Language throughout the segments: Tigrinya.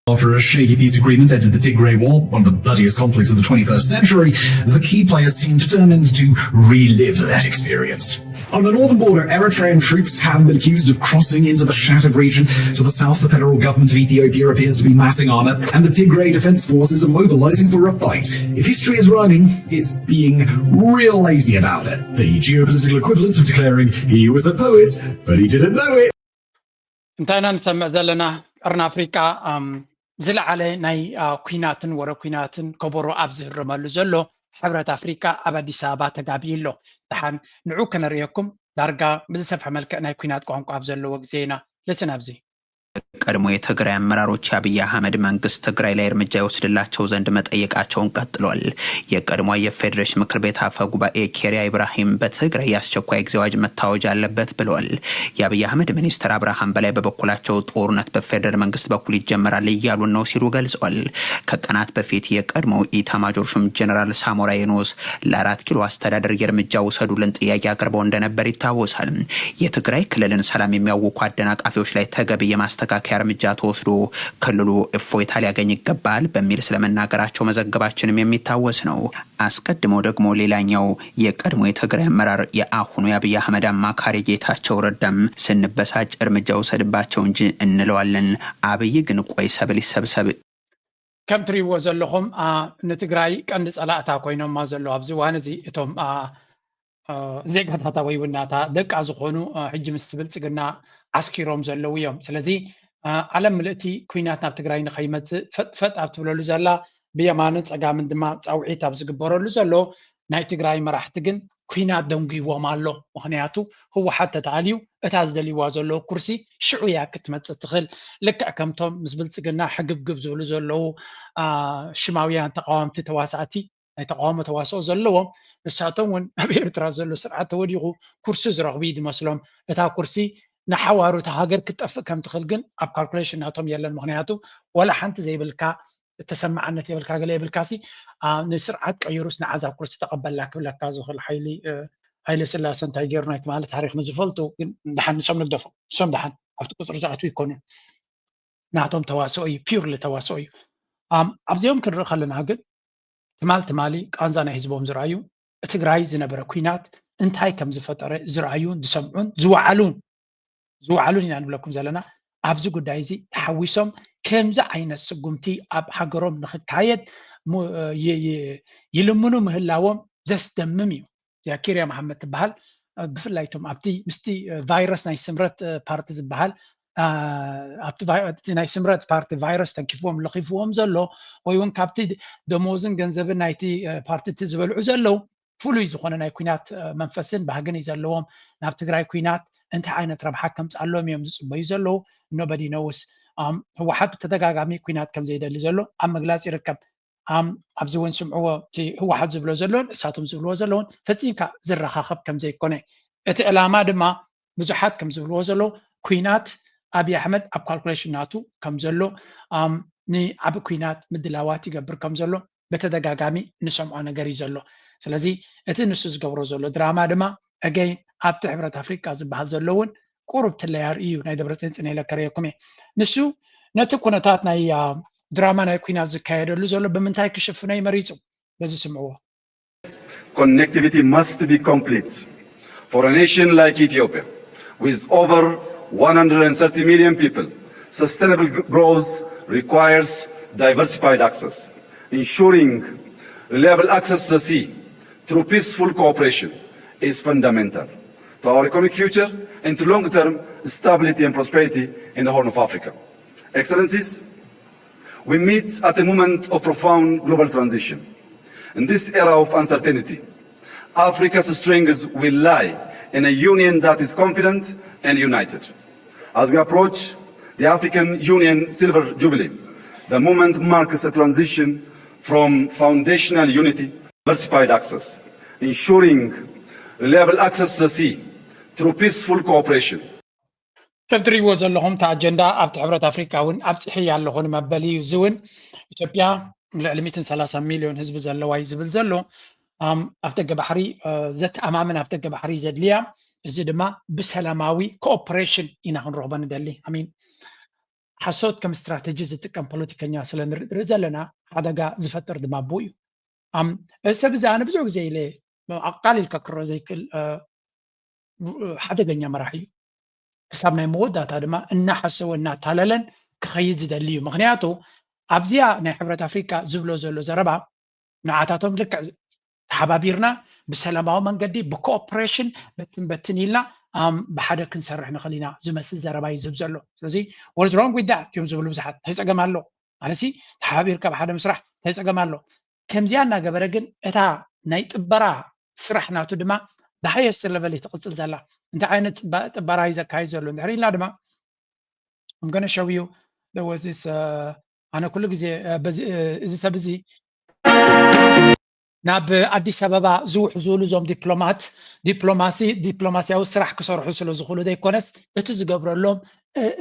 After a shaky peace agreement ended the Tigray War, one of the bloodiest conflicts of the twenty-first century, the key players seem determined to relive that experience. On the northern border, Eritrean troops have been accused of crossing into the shattered region. To the south, the federal government of Ethiopia appears to be massing armor, and the Tigray Defense Forces are mobilizing for a fight. If history is rhyming, it's being real lazy about it. The geopolitical equivalent of declaring he was a poet, but he didn't know it. እንታይ ኢና ንሰምዕ ዘለና? ቀርኒ ኣፍሪቃ ዝለዓለ ናይ ኩናትን ወረ ኩናትን ከበሮ ኣብ ዝህረመሉ ዘሎ ሕብረት ኣፍሪቃ ኣብ ኣዲስ ኣበባ ተጋቢዩ ኣሎ። ደሓን ንዑ ከነርእየኩም፣ ዳርጋ ብዝሰፍሐ መልክዕ ናይ ኩናት ቋንቋ ኣብ ዘለዎ ግዜ ኢና። ልስን ኣብዚ ቀድሞ የትግራይ ኣመራሮች የአብይ አህመድ መንግስት ትግራይ ላይ እርምጃ ይወስድላቸው ዘንድ መጠየቃቸውን ቀጥሏል። የቀድሞ የፌዴሬሽን ምክር ቤት አፈ ጉባኤ ኬሪያ ኢብራሂም በትግራይ የአስቸኳይ ጊዜ አዋጅ መታወጅ አለበት ብለዋል። የአብይ አህመድ ሚኒስትር አብርሃም በላይ በበኩላቸው ጦርነት በፌዴራል መንግስት በኩል ይጀመራል እያሉን ነው ሲሉ ገልጸዋል። ከቀናት በፊት የቀድሞው ኢታማጆር ሹም ጀነራል ሳሞራ የኑስ ለአራት ኪሎ አስተዳደር የእርምጃ ውሰዱልን ጥያቄ አቅርበው እንደነበር ይታወሳል። የትግራይ ክልልን ሰላም የሚያውኩ አደናቃፊዎች ላይ ተገቢ የማስተካከያ እርምጃ ተወስዶ ክልሉ እፎይታ ሊያገኝ ይገባል በሚል ስለመናገራቸው መዘገባችንም የሚታወስ ነው። አስቀድሞ ደግሞ ሌላኛው የቀድሞ የትግራይ አመራር የአሁኑ የአብይ አህመድ አማካሪ ጌታቸው ረዳም ስንበሳጭ እርምጃ ውሰድባቸው እንጂ እንለዋለን። አብይ ግን ቆይ ሰብል ይሰብሰብ ከም ትሪእዎ ዘለኹም ንትግራይ ቀንዲ ፀላእታ ኮይኖማ ዘለዉ ኣብዚ እዋን እዚ እቶም ዜጋታታ ወይ እውን ናታ ደቃ ዝኾኑ ሕጂ ምስቲ ብልፅግና ዓስኪሮም ዘለዉ እዮም። ስለዚ ዓለም ምልእቲ ኩናት ናብ ትግራይ ንኸይመፅእ ፈጥፈጥ ኣብ ትብለሉ ዘላ ብየማንን ፀጋምን ድማ ፃውዒት ኣብ ዝግበረሉ ዘሎ ናይ ትግራይ መራሕቲ ግን ኩናት ደንጉይዎም ኣሎ። ምኽንያቱ ህወሓት ተተኣልዩ እታ ዝደልይዋ ዘለዉ ኩርሲ ሽዑ እያ ክትመፅእ ትኽእል። ልክዕ ከምቶም ምስ ብልፅግና ሕግብግብ ዝብሉ ዘለዉ ሽማውያን ተቃወምቲ ተዋሳእቲ ናይ ተቃውሞ ተዋስኦ ዘለዎም ንሳቶም እውን ኣብ ኤርትራ ዘሎ ስርዓት ተወዲቑ ኩርሲ ዝረኽቡ እዩ ዝመስሎም። እታ ኩርሲ ንሓዋሩ እታ ሃገር ክትጠፍእ ከም ትኽእል ግን ኣብ ካልኩሌሽን ናቶም የለን። ምኽንያቱ ወላ ሓንቲ ዘይብልካ ተሰማዕነት የብልካ ገለ የብልካሲ ንስርዓት ቀይሩስ ንዓዛ ኩርሲ ተቐበላ ክብለካ ዝኽእል ሓይሊ ሃይለ ስላሰ እንታይ ገይሩ ናይ ትማሊ ታሪኽ ንዝፈልጡ ግን ደሓን ንሶም ንግደፎም። ንሶም ደሓን ኣብቲ ቁፅሪ ዝኣትዉ ይኮኑን። ናቶም ተዋስኦ እዩ፣ ፒውርሊ ተዋስኦ እዩ። ኣብዚኦም ክንርኢ ከለና ግን ትማል ትማሊ ቃንዛ ናይ ህዝቦም ዝረኣዩ ትግራይ ዝነበረ ኩናት እንታይ ከም ዝፈጠረ ዝረኣዩን ዝሰምዑን ዝወዓሉን ዝወዓሉን ኢና ንብለኩም ዘለና። ኣብዚ ጉዳይ እዚ ተሓዊሶም ከምዚ ዓይነት ስጉምቲ ኣብ ሃገሮም ንክካየድ ይልምኑ ምህላዎም ዘስደምም እዩ። ያኪርያ መሓመድ ትበሃል ብፍላይ ቶም ኣብቲ ምስቲ ቫይረስ ናይ ስምረት ፓርቲ ዝበሃል ኣብቲ ናይ ስምረት ፓርቲ ቫይረስ ተንኪፍዎም ለኺፍዎም ዘሎ ወይ እውን ካብቲ ደሞዝን ገንዘብን ናይቲ ፓርቲ ዝበልዑ ዘለዉ ፍሉይ ዝኾነ ናይ ኩናት መንፈስን ባህግን እዩ ዘለዎም። ናብ ትግራይ ኩናት እንታይ ዓይነት ረብሓ ከምፅኣሎም እዮም ዝፅበዩ ዘለዉ። ኖበዲ ነውስ ህወሓት ብተደጋጋሚ ኩናት ከም ዘይደሊ ዘሎ ኣብ ምግላፅ ይርከብ። ኣብዚ እውን ስምዕዎ እቲ ህወሓት ዝብሎ ዘሎን እሳቶም ዝብልዎ ዘለውን ፈፂምካ ዝረኻኸብ ከም ዘይኮነ እቲ ዕላማ ድማ ብዙሓት ከም ዝብልዎ ዘለዉ ኩናት ኣብይ ኣሕመድ ኣብ ካልኩሌሽን ናቱ ከም ዘሎ ንዓቢ ኩናት ምድላዋት ይገብር ከም ዘሎ በተደጋጋሚ ንሰምዖ ነገር እዩ ዘሎ። ስለዚ እቲ ንሱ ዝገብሮ ዘሎ ድራማ ድማ ኣገይን ኣብቲ ሕብረት ኣፍሪቃ ዝበሃል ዘሎ እውን ቁሩብ ትለያር እዩ። ናይ ደብረፅን ፅነ ኢለ ከርእየኩም እየ። ንሱ ነቲ ኩነታት ናይ ድራማ ናይ ኩናት ዝካየደሉ ዘሎ ብምንታይ ክሽፍኖ እዩ መሪፁ? በዚ ስምዕዎ። Connectivity must be complete. For a nation like Ethiopia, with over one hundred thirty million people, sustainable growth requires diversified access. Ensuring reliable access to the sea through peaceful cooperation is fundamental to our economic future and to long-term stability and prosperity in the Horn of Africa. Excellencies, we meet at a moment of profound global transition. In this era of uncertainty, Africa's strength will lie in a union that is confident and united. As we approach the African Union Silver Jubilee, the moment marks a transition from foundational unity, diversified access, ensuring reliable access to the sea through peaceful cooperation. ከም ትሪእዎ ዘለኹም እቲ ኣጀንዳ ኣብቲ ሕብረት ኣፍሪካ እውን ኣብፅሕያ ኣለኹ ንመበሊ እዩ። እዚ እውን ኢትዮጵያ ልዕሊ ሚእትን ሰላሳን ሚልዮን ህዝቢ ዘለዋ እዩ ዝብል ዘሎ ኣፍደገ ባሕሪ ዘተኣማምን ኣፍደገ ባሕሪ ዘድልያ። እዚ ድማ ብሰላማዊ ኮኦፕሬሽን ኢና ክንረኽቦ ንደሊ። ኣሚን። ሓሶት ከም ስትራተጂ ዝጥቀም ፖለቲከኛ ስለ ንርኢ ዘለና ሓደጋ ዝፈጥር ድማ ብኡ እዩ። እዚ ሰብ እዚ ኣነ ብዙሕ ግዜ ኢለ ኣቃሊልካ ክረኦ ዘይክእል ሓደገኛ መራሒ እዩ። ክሳብ ናይ መወዳእታ ድማ እናሓሰወ እናታለለን ክኸይድ ዝደሊ እዩ። ምክንያቱ ኣብዚኣ ናይ ሕብረት ኣፍሪካ ዝብሎ ዘሎ ዘረባ ንዓታቶም ልክዕ ተሓባቢርና ብሰላማዊ መንገዲ ብኮኦፕሬሽን በትን በትን ኢልና ብሓደ ክንሰርሕ ንኽእል ኢና ዝመስል ዘረባ እዩ ዝህብ ዘሎ። ስለዚ ወርዝ ሮንግ ዊዝ ዳት እዮም ዝብሉ ብዙሓት። እንታይ ፀገም ኣሎ ማለት ተሓባቢርካ ብሓደ ምስራሕ እንታይ ፀገም ኣሎ? ከምዚኣ እናገበረ ግን እታ ናይ ጥበራ ስራሕ ናቱ ድማ ብሃየስት ለቨል ትቕፅል ዘላ። እንታይ ዓይነት ጥበራ እዩ ዘካይድ ዘሎ እንድሕር ኢልና ድማ I'm gonna show you there was this ኣነ ኩሉ ግዜ እዚ ሰብ እዚ ናብ ኣዲስ ኣበባ ዝውሕዝሉ እዞም ዲፕሎማት ዲፕሎማሲ ዲፕሎማሲያዊ ስራሕ ክሰርሑ ስለ ዝኽእሉ ዘይኮነስ እቲ ዝገብረሎም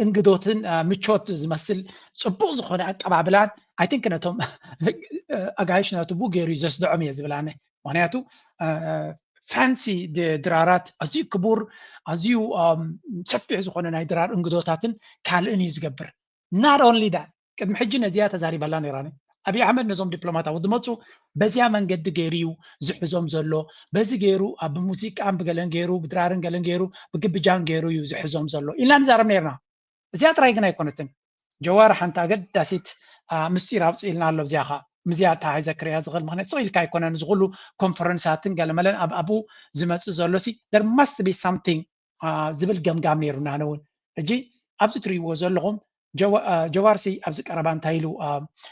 እንግዶትን ምቾት ዝመስል ፅቡቅ ዝኾነ ኣቀባብላን I think ነቶም ኣጋይሽ ናቱ ብኡ ገይሩ እዩ ዘስድዖም እየ ዝብል ኣነ። ምክንያቱ ፋንሲ ድራራት ኣዝዩ ክቡር ኣዝዩ ሰፊሕ ዝኾነ ናይ ድራር እንግዶታትን ካልእን እዩ ዝገብር። Not only that ቅድሚ ሕጂ ነዚኣ ተዛሪባላ ነይራ። ኣብይ ኣሕመድ ነዞም ዲፕሎማት ኣብ ዝመፁ በዚያ መንገዲ ገይሩ እዩ ዝሕዞም ዘሎ። በዚ ገይሩ ኣብ ብሙዚቃን ብገለን ገይሩ ብድራርን ገለን ገይሩ ብግብጃን ገይሩ እዩ ዝሕዞም ዘሎ ኢልና ንዛረብ ነይርና። እዚኣ ጥራይ ግን ኣይኮነትን። ጀዋር ሓንቲ ኣገዳሲት ምስጢር ኣውፅኢልና ኣሎ። እዚኣ ከዓ ምዚኣ ተሓይዘ ክሪኣ ዝኽእል ምክንያት ስቕ ኢልካ ኣይኮነን። እዚ ኩሉ ኮንፈረንሳትን ገለመለን ኣብ ኣብኡ ዝመፅእ ዘሎ ሲ there must be something ዝብል ገምጋም ነይሩና። ኣነ እውን ሕጂ ኣብዚ ትርእይዎ ዘለኹም ጀዋር ሲ ኣብዚ ቀረባ እንታይ ኢሉ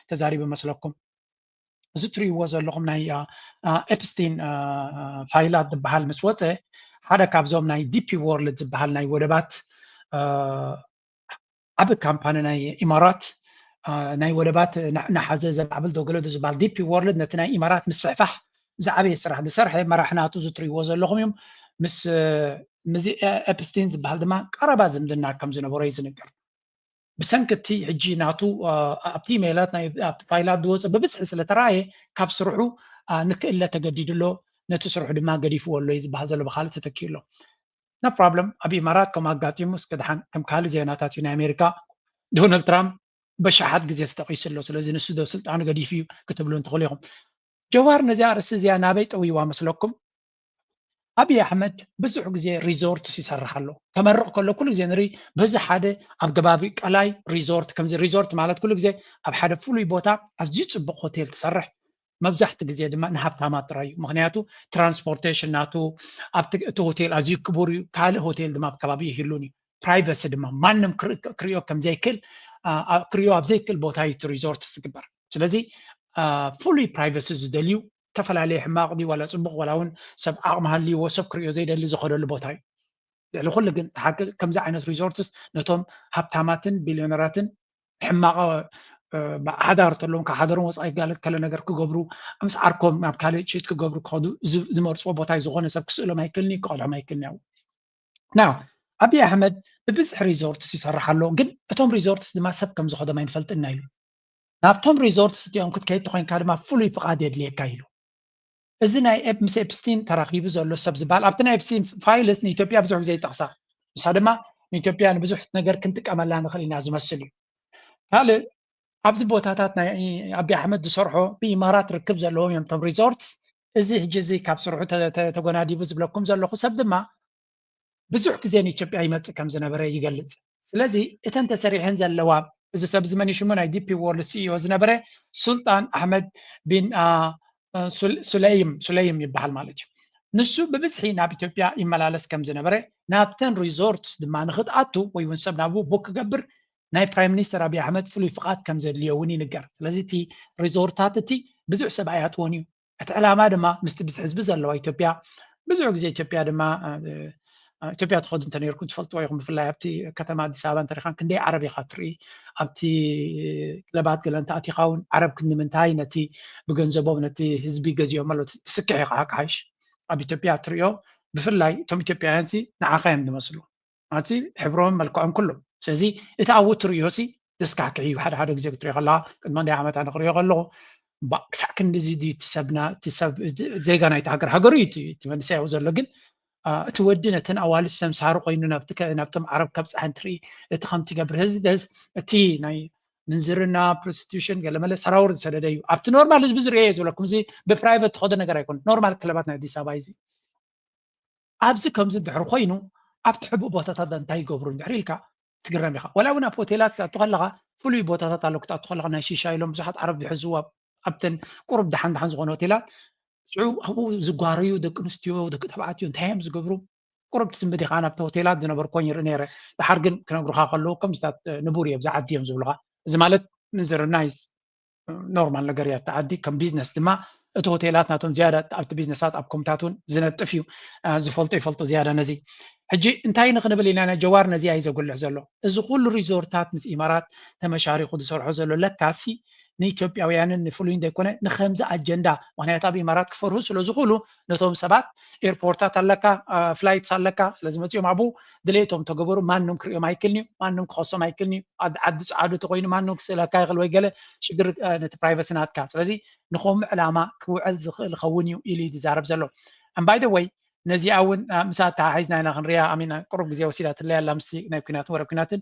ተዛሪቡ መስለኩም? እዚ ትርእይዎ ዘለኹም ናይ ኤፕስቲን ፋይላት ዝበሃል ምስ ወፀ ሓደ ካብዞም ናይ ዲፒ ወርልድ ዝበሃል ናይ ወደባት ዓቢ ካምፓኒ ናይ ኢማራት ናይ ወደባት ናሓዘ ዘማዕብል ዶ ገለ ዶ ዝበሃል ዲፒ ወርልድ ነቲ ናይ ኢማራት ምስፍሕፋሕ ዝዓበየ ስራሕ ዝሰርሐ መራሕ ናቱ እዚ ትርእይዎ ዘለኹም እዮም። ምስ ምዚ ኤፕስቲን ዝበሃል ድማ ቀረባ ዝምድና ከም ዝነበሮ እዩ ዝንገር። ብሰንኪ እቲ ሕጂ ናቱ ኣብቲ ኢሜላት ኣብቲ ፋይላት ዝወፀ ብብዝሒ ስለተረኣየ ካብ ስርሑ ንክእለ ተገዲዱ ኣሎ። ነቲ ስርሑ ድማ ገዲፍዎ ኣሎ እዩ ዝበሃል ዘሎ ብካልእ ተተኪኡ ኣሎ። No problem ኣብ ኢማራት ከም ኣጋጢሙ እስከ ደሓን ከም ካልእ ዜናታት እዩ ናይ ኣሜሪካ ዶናልድ ትራምፕ በሻሓት ግዜ ተጠቂሱ ኣሎ። ስለዚ ንሱ ዶ ስልጣኑ ገዲፉ እዩ ክትብሉ እንትኽእሉ ኢኹም። ጀዋር ነዚኣ ርእሲ እዚኣ ናበይ ጠዊዋ መስለኩም? ኣብይ ኣሕመድ ብዙሕ ግዜ ሪዞርትስ ይሰርሕ ኣሎ። ከመርቕ ከሎ ኩሉ ግዜ ንርኢ በዚ ሓደ ኣብ ከባቢ ቀላይ ሪዞርት ከምዚ ሪዞርት ማለት ኩሉ ግዜ ኣብ ሓደ ፍሉይ ቦታ ኣዝዩ ፅቡቅ ሆቴል ትሰርሕ መብዛሕቲ ግዜ ድማ ንሃብታማት ጥራይ እዩ። ምክንያቱ ትራንስፖርቴሽን ናቱ ኣብቲ እቲ ሆቴል ኣዝዩ ክቡር እዩ። ካልእ ሆቴል ድማ ኣብ ከባቢ ይህሉን እዩ። ፕራይቨሲ ድማ ማንም ክርእዮ ከም ዘይክእል ክርእዮ ኣብ ዘይክእል ቦታ እዩ እቲ ሪዞርት ዝግበር። ስለዚ ፍሉይ ፕራይቨሲ ዝደልዩ ዝተፈላለየ ሕማቕ ድዩ ዋላ ፅቡቕ ዋላ እውን ሰብ ዓቕሚ ሃልይዎ ሰብ ክርእዮ ዘይደሊ ዝኸደሉ ቦታ እዩ። ልዕሊ ኩሉ ግን እቲ ሓቂ ከምዚ ዓይነት ሪዞርትስ ነቶም ሃብታማትን ቢልዮነራትን ሕማቕ ሓዳር ተለዎም ካብ ሓደሮም ወፃኢ ጋለ ከለ ነገር ክገብሩ ምስ ዓርኮም ናብ ካልእ ችት ክገብሩ ክኸዱ ዝመርፅዎ ቦታ እዩ። ዝኾነ ሰብ ክስእሎም ኣይክእልን እዩ፣ ክቐልዖም ኣይክእልን እዩ። ናው ኣብይ ኣሕመድ ብብዝሒ ሪዞርትስ ይሰርሕ ኣሎ፣ ግን እቶም ሪዞርትስ ድማ ሰብ ከም ዝኸዶም ኣይንፈልጥና ኢሉ። ናብቶም ሪዞርትስ እቲኦም ክትከይድ ተኮይንካ ድማ ፍሉይ ፍቓድ የድልየካ ኢሉ። እዚ ናይ ምስ ኤፕስቲን ተራኺቡ ዘሎ ሰብ ዝበሃል ኣብቲ ናይ ኤፕስቲን ፋይልስ ንኢትዮጵያ ብዙሕ ግዜ ይጠቕሳ። ንሳ ድማ ንኢትዮጵያ ንብዙሕ ነገር ክንጥቀመላ ንኽእል ኢና ዝመስል እዩ። ካልእ ኣብዚ ቦታታት ናይ ኣብይ ኣሕመድ ዝሰርሖ ብኢማራት ርክብ ዘለዎም እዮም እቶም ሪዞርትስ። እዚ ሕጂ እዚ ካብ ስርሑ ተጎናዲቡ ዝብለኩም ዘለኹ ሰብ ድማ ብዙሕ ግዜ ንኢትዮጵያ ይመፅእ ከም ዝነበረ ይገልፅ። ስለዚ እተን ተሰሪሐን ዘለዋ እዚ ሰብ እዚ መን እዩ ሽሙ ናይ ዲፒ ወርልድ ሲኢኦ ዝነበረ ሱልጣን ኣሕመድ ቢን ሱለይም ሱለይም ይበሃል ማለት እዩ። ንሱ ብብዝሒ ናብ ኢትዮጵያ ይመላለስ ከም ዝነበረ ናብተን ሪዞርትስ ድማ ንክትኣቱ ወይ እውን ሰብ ናብኡ ቡክ ክገብር ናይ ፕራይም ሚኒስተር ኣብይ ኣሕመድ ፍሉይ ፍቓድ ከም ዘድልዮ እውን ይንገር። ስለዚ እቲ ሪዞርታት እቲ ብዙሕ ሰብ ኣይኣትዎን እዩ። እቲ ዕላማ ድማ ምስቲ ብዝሒ ህዝቢ ዘለዋ ኢትዮጵያ ብዙሕ ግዜ ኢትዮጵያ ድማ ኢትዮጵያ ትኸዱ እንተነርኩም ትፈልጥዎ ኢኹም። ብፍላይ ኣብቲ ከተማ ኣዲስ ኣበባ እንተሪኻን ክንደይ ዓረብ ኢኻ ትርኢ። ኣብቲ ክለባት ገለ እንተኣቲኻ እውን ዓረብ ክንዲ ምንታይ ነቲ ብገንዘቦም ነቲ ህዝቢ ገዚኦም ኣለዉ ትስክሕ ኢኻ ሓቂ ሓይሽ ኣብ ኢትዮጵያ ትሪኦ። ብፍላይ እቶም ኢትዮጵያውያን ሲ ንዓኻ እዮም ዝመስሉ። ኣቲ ሕብሮም መልክዖም ኩሉ። ስለዚ እቲ ኣብኡ ትርእዮ ሲ ዘስካሕክሕ እዩ። ሓደ ሓደ ግዜ ክትሪኦ ከለካ ቅድሚ ክንደይ ዓመት ኣነ ክሪኦ ከለኹ ባእ ክሳዕ ክንድዚ ድዩ እቲ ሰብና እቲ ሰብ ዜጋ ናይቲ ሃገር ሃገሩ እዩ እቲ መንእሰይ ኣብኡ ዘሎ ግን እቲ ወዲ ነተን ኣዋልድ ሰምሳሪ ኮይኑ ናብቶም ዓረብ ከብፅሐን ትርኢ። እቲ ከምቲ ገብር ህዝደስ እቲ ናይ ምንዝርና፣ ፕሮስቲቱሽን፣ ገለመለ ሰራውር ዝሰደደ እዩ። ኣብቲ ኖርማል ህዝቢ ዝርኦ እየ ዝብለኩም። እዚ ብፕራይቨት ትኸዶ ነገር ኣይኮነ። ኖርማል ክለባት ናይ ኣዲስ ኣበባ እዚ ኣብዚ ከምዚ ድሕሪ ኮይኑ ኣብቲ ሕቡእ ቦታታት እንታይ ይገብሩ ድሕሪ ኢልካ ትግረም ኢኻ። ወላ እውን ኣብ ሆቴላት ክትኣቱ ከለኻ ፍሉይ ቦታታት ኣሎ። ክትኣቱ ከለኻ ናይ ሺሻ ኢሎም ብዙሓት ዓረብ ዝሕዝዎ ኣብተን ቁሩብ ደሓን ደሓን ዝኾነ ሆቴላት ሽዑ ኣብኡ ዝጓረዩ ደቂ ኣንስትዮ ደቂ ተባዕትዮ እንታይ እዮም ዝገብሩ? ቁሩብ ትስንብድ ኢኻ። ናብቲ ሆቴላት ዝነበርኩ ይርኢ ነይረ። ድሓር ግን ክነግሩኻ ከለዉ ከምዚታት ንቡር እዮም ዝዓዲ እዮም ዝብሉኻ። እዚ ማለት ምንዝርና is ኖርማል ነገር እያ። እቲ ዓዲ ከም ቢዝነስ ድማ እቲ ሆቴላት ናቶም ዝያዳ ኣብቲ ቢዝነሳት ኣብ ኮምታት እውን ዝነጥፍ እዩ። ዝፈልጦ ይፈልጦ ዝያዳ ነዚ። ሕጂ እንታይ ንክንብል ኢና ናይ ጀዋር ነዚ እዩ ዘጉልሕ ዘሎ። እዚ ኩሉ ሪዞርታት ምስ ኢማራት ተመሻሪኹ ዝሰርሖ ዘሎ ለካሲ ንኢትዮጵያውያንን ንፍሉይ ዘይኮነ ንከምዚ ኣጀንዳ፣ ምክንያቱ ኣብ ኢማራት ክፈርሁ ስለ ዝኽእሉ ነቶም ሰባት ኤርፖርታት ኣለካ፣ ፍላይትስ ኣለካ፣ ስለዚ መፂኦም ኣብኡ ድሌቶም ተገበሩ ማንም ክሪኦም ኣይክልንዩ፣ ማንም ክኸሶም ኣይክልንዩ። ዓዲ ፀዓዱ ተኮይኑ ማንም ክስእለካ ይኽእል ወይ ገለ ሽግር ነቲ ፕራይቨሲ ናትካ። ስለዚ ንኸምኡ ዕላማ ክውዕል ዝኽእል ኸውን እዩ ኢሉ እዩ ዝዛረብ ዘሎ። And by the way ነዚኣ እውን ምሳ ተሓሒዝና ኢና ክንሪኣ። ኣሚን ቅሩብ ግዜ ወሲዳትለይ ኣላ ምስቲ ናይ ኩናትን ወረ ኩናትን።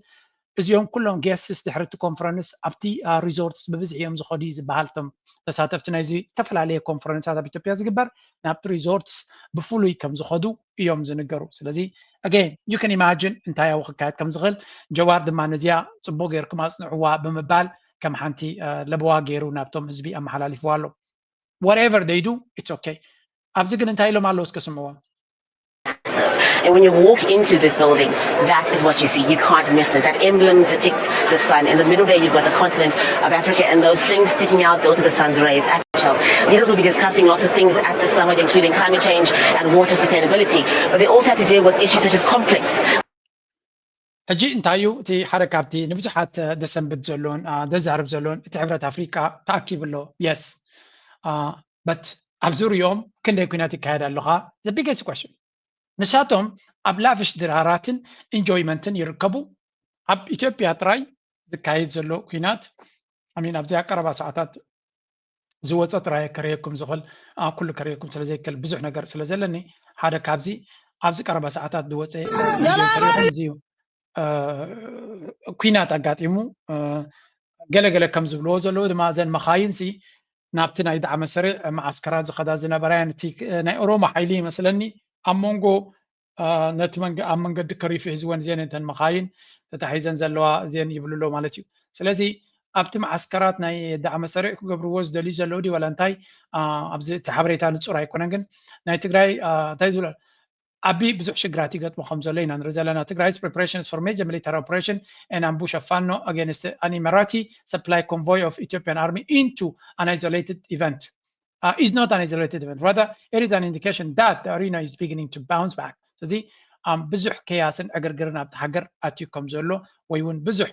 እዚኦም ኩሎም ጌስትስ ድሕሪ እቲ ኮንፈረንስ ኣብቲ ሪዞርትስ ብብዝሒ እዮም ዝኸዱ እዩ ዝበሃል። እቶም ተሳተፍቲ ናይዚ ዝተፈላለየ ኮንፈረንሳት ኣብ ኢትዮጵያ ዝግበር ናብቲ ሪዞርትስ ብፍሉይ ከም ዝኸዱ እዮም ዝንገሩ። ስለዚ again you can imagine እንታይ ኣብኡ ክካየድ ከም ዝኽእል። ጀዋር ድማ ነዚኣ ፅቡቅ ጌርኩም ኣፅንዕዋ ብምባል ከም ሓንቲ ለበዋ ገይሩ ናብቶም ህዝቢ ኣመሓላሊፍዋ ኣሎ። Whatever they do it's okay። ኣብዚ ግን እንታይ ኢሎም ኣለዉ እስከ ስምዕዎም። And when you walk into this building, that is what you see. You can't miss it. That emblem depicts the sun. In the middle there, you've got the continent of Africa, and those things sticking out, those are the sun's rays. Leaders will be discussing lots of things at the summit, including climate change and water sustainability. But they also have to deal with issues such as conflicts. ሕጂ እንታይ እዩ እቲ ሓደ ካብቲ ንብዙሓት ደሰንብድ ዘሎን ደዛርብ ዘሎን እቲ ሕብረት ኣፍሪቃ ተኣኪቡ ኣሎ። የስ በት ኣብ ዙሪኦም ክንደይ ኩናት ይካየድ ኣለኻ? The biggest question። ንሳቶም ኣብ ላፍሽ ድራራትን ኢንጆይመንትን ይርከቡ። ኣብ ኢትዮጵያ ጥራይ ዝካየድ ዘሎ ኩናት ኣሚን ኣብዚኣ ቀረባ ሰዓታት ዝወፀ ጥራይ ከርእየኩም ዝኽእል ኩሉ ከርእየኩም ስለዘይክእል ብዙሕ ነገር ስለዘለኒ ሓደ ካብዚ ኣብዚ ቀረባ ሰዓታት ዝወፀ ሪኹም እዚ እዩ። ኩናት ኣጋጢሙ ገለገለ ከም ዝብልዎ ዘለዉ ድማ እዘን መኻይን ሲ ናብቲ ናይ ዳዕመ ሰሪዕ መዓስከራት ዝኸዳ ዝነበራ እየን። እቲ ናይ ኦሮሞ ሓይሊ ይመስለኒ ኣብ መንጎ ነቲ ኣብ መንገዲ ከሪፊ ሒዝወን እዚአን እተን መኻይን ተታሒዘን ዘለዋ እዚአን ይብሉ ኣሎ ማለት እዩ። ስለዚ ኣብቲ መዓስከራት ናይ ዳዕመ ሰሪዕ ክገብርዎ ዝደልዩ ዘለዉ ድዩ ዋላ እንታይ ኣብዚ እቲ ሓበሬታ ንፁር ኣይኮነን። ግን ናይ ትግራይ እንታይ ዝብሎ ዓቢ ብዙሕ ሽግራት ይገጥሞ ከም ዘሎ ኢና ንርኢ ዘለና። Tigray's preparations for major military operation and ambush of Fano against an Emirati supply convoy of Ethiopian army into an isolated event uh, is not an isolated event. Rather, it is an indication that the arena is beginning to bounce back. ስለዚ ብዙሕ ከያስን ዕግርግርን ኣብቲ ሃገር ኣትዩ ከም ዘሎ ወይ እውን ብዙሕ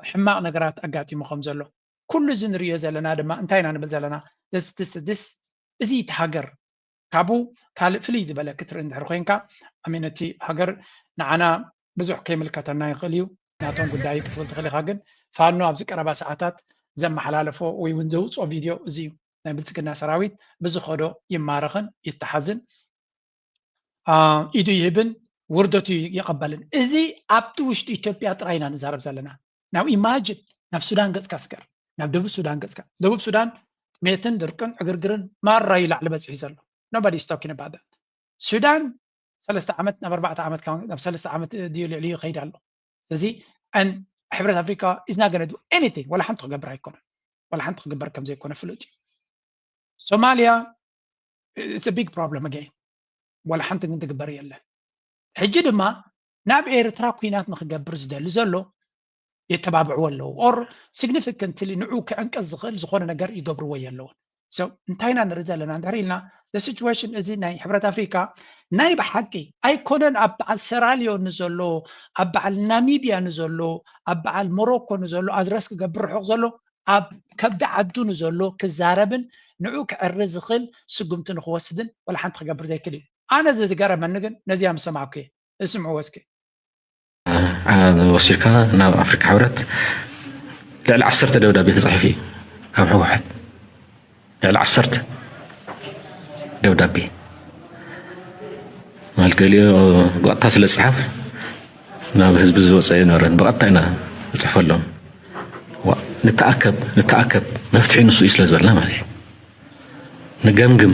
ሕማቕ ነገራት ኣጋጢሙ ከም ዘሎ ኩሉ እዚ ንሪኦ ዘለና ድማ እንታይ ኢና ንብል ዘለና? እዚ እቲ ሃገር ካብኡ ካልእ ፍልይ ዝበለ ክትርኢ እንድሕር ኮይንካ ኣሚን እቲ ሃገር ንዓና ብዙሕ ከይምልከተና ይኽእል እዩ። ናቶም ጉዳይ ክትብል ትኽእል ኢኻ። ግን ፋኖ ኣብዚ ቀረባ ሰዓታት ዘመሓላለፎ ወይ እውን ዘውፅኦ ቪድዮ እዚ እዩ። ናይ ብልፅግና ሰራዊት ብዝኸዶ ይማረኽን ይተሓዝን ኢዱ ይህብን ውርደቱ ይቐበልን። እዚ ኣብቲ ውሽጢ ኢትዮጵያ ጥራይ ኢና ንዛረብ ዘለና። ናብ ኢማጅን ናብ ሱዳን ገፅካ ስገር፣ ናብ ደቡብ ሱዳን ገፅካ። ደቡብ ሱዳን ጥሜትን ድርቅን ዕግርግርን ማራ እዩ ላዕሊ በፂሑ ዘሎ። Nobody is talking about that። ሱዳን ሰለስተ ዓመት ናብ ኣርባዕተ ዓመት ናብ ሰለስተ ዓመት ድዩ ልዕሊ ይኸይድ ኣሎ። ስለዚ ሕብረት ኣፍሪካ is not gonna do anything። ዋላ ሓንቲ ክገብር ኣይኮነን። ዋላ ሓንቲ ክግበር ከም ዘይኮነ ፍሉጥ እዩ። ሶማልያ it's a big problem again። ዋላ ሓንቲ ግን ትግበር የለን። ሕጂ ድማ ናብ ኤርትራ ኩናት ንክገብር ዝደሊ ዘሎ የተባብዕዎ ኣለዉ or significantly ንዑ ክዕንቀዝ ዝኽእል ዝኾነ ነገር ይገብርዎ የለውን። So እንታይ ኢና ንርኢ ዘለና እንድሕር ኢልና the situation እዚ ናይ ሕብረት ኣፍሪካ ናይ ብሓቂ ኣይኮነን ኣብ በዓል ሰራልዮ ንዘሎ ኣብ በዓል ናሚብያ ንዘሎ ኣብ በዓል ሞሮኮ ንዘሎ ኣድረስ ክገብር ርሑቕ ዘሎ ኣብ ከብዲ ዓዱ ንዘሎ ክዛረብን ንዑ ክዕሪ ዝኽእል ስጉምቲ ንክወስድን ወላ ሓንቲ ክገብር ዘይክእል እዩ። ኣነ ዝገረመኒ ግን ነዚኣ ምስ ሰማዕኩ እየ። እስምዕዎ እስኪ። ወሲድካ ናብ ኣፍሪካ ሕብረት ልዕሊ ዓሰርተ ደብዳቤ ተፃሒፉ እዩ ካብ ህወሓት ልዕሊ ዓሰርተ ደብዳቤ ማለት ገሊኦ ብቐጥታ ስለ ዝፅሓፍ ናብ ህዝቢ ዝወፀ ኣይነበረን። ብቐጥታ ኢና ንፅሕፈሎም። ዋ፣ ንተኣከብ ንተኣከብ፣ መፍትሒ ንሱ እዩ ስለ ዝበልና ማለት እዩ። ንገምግም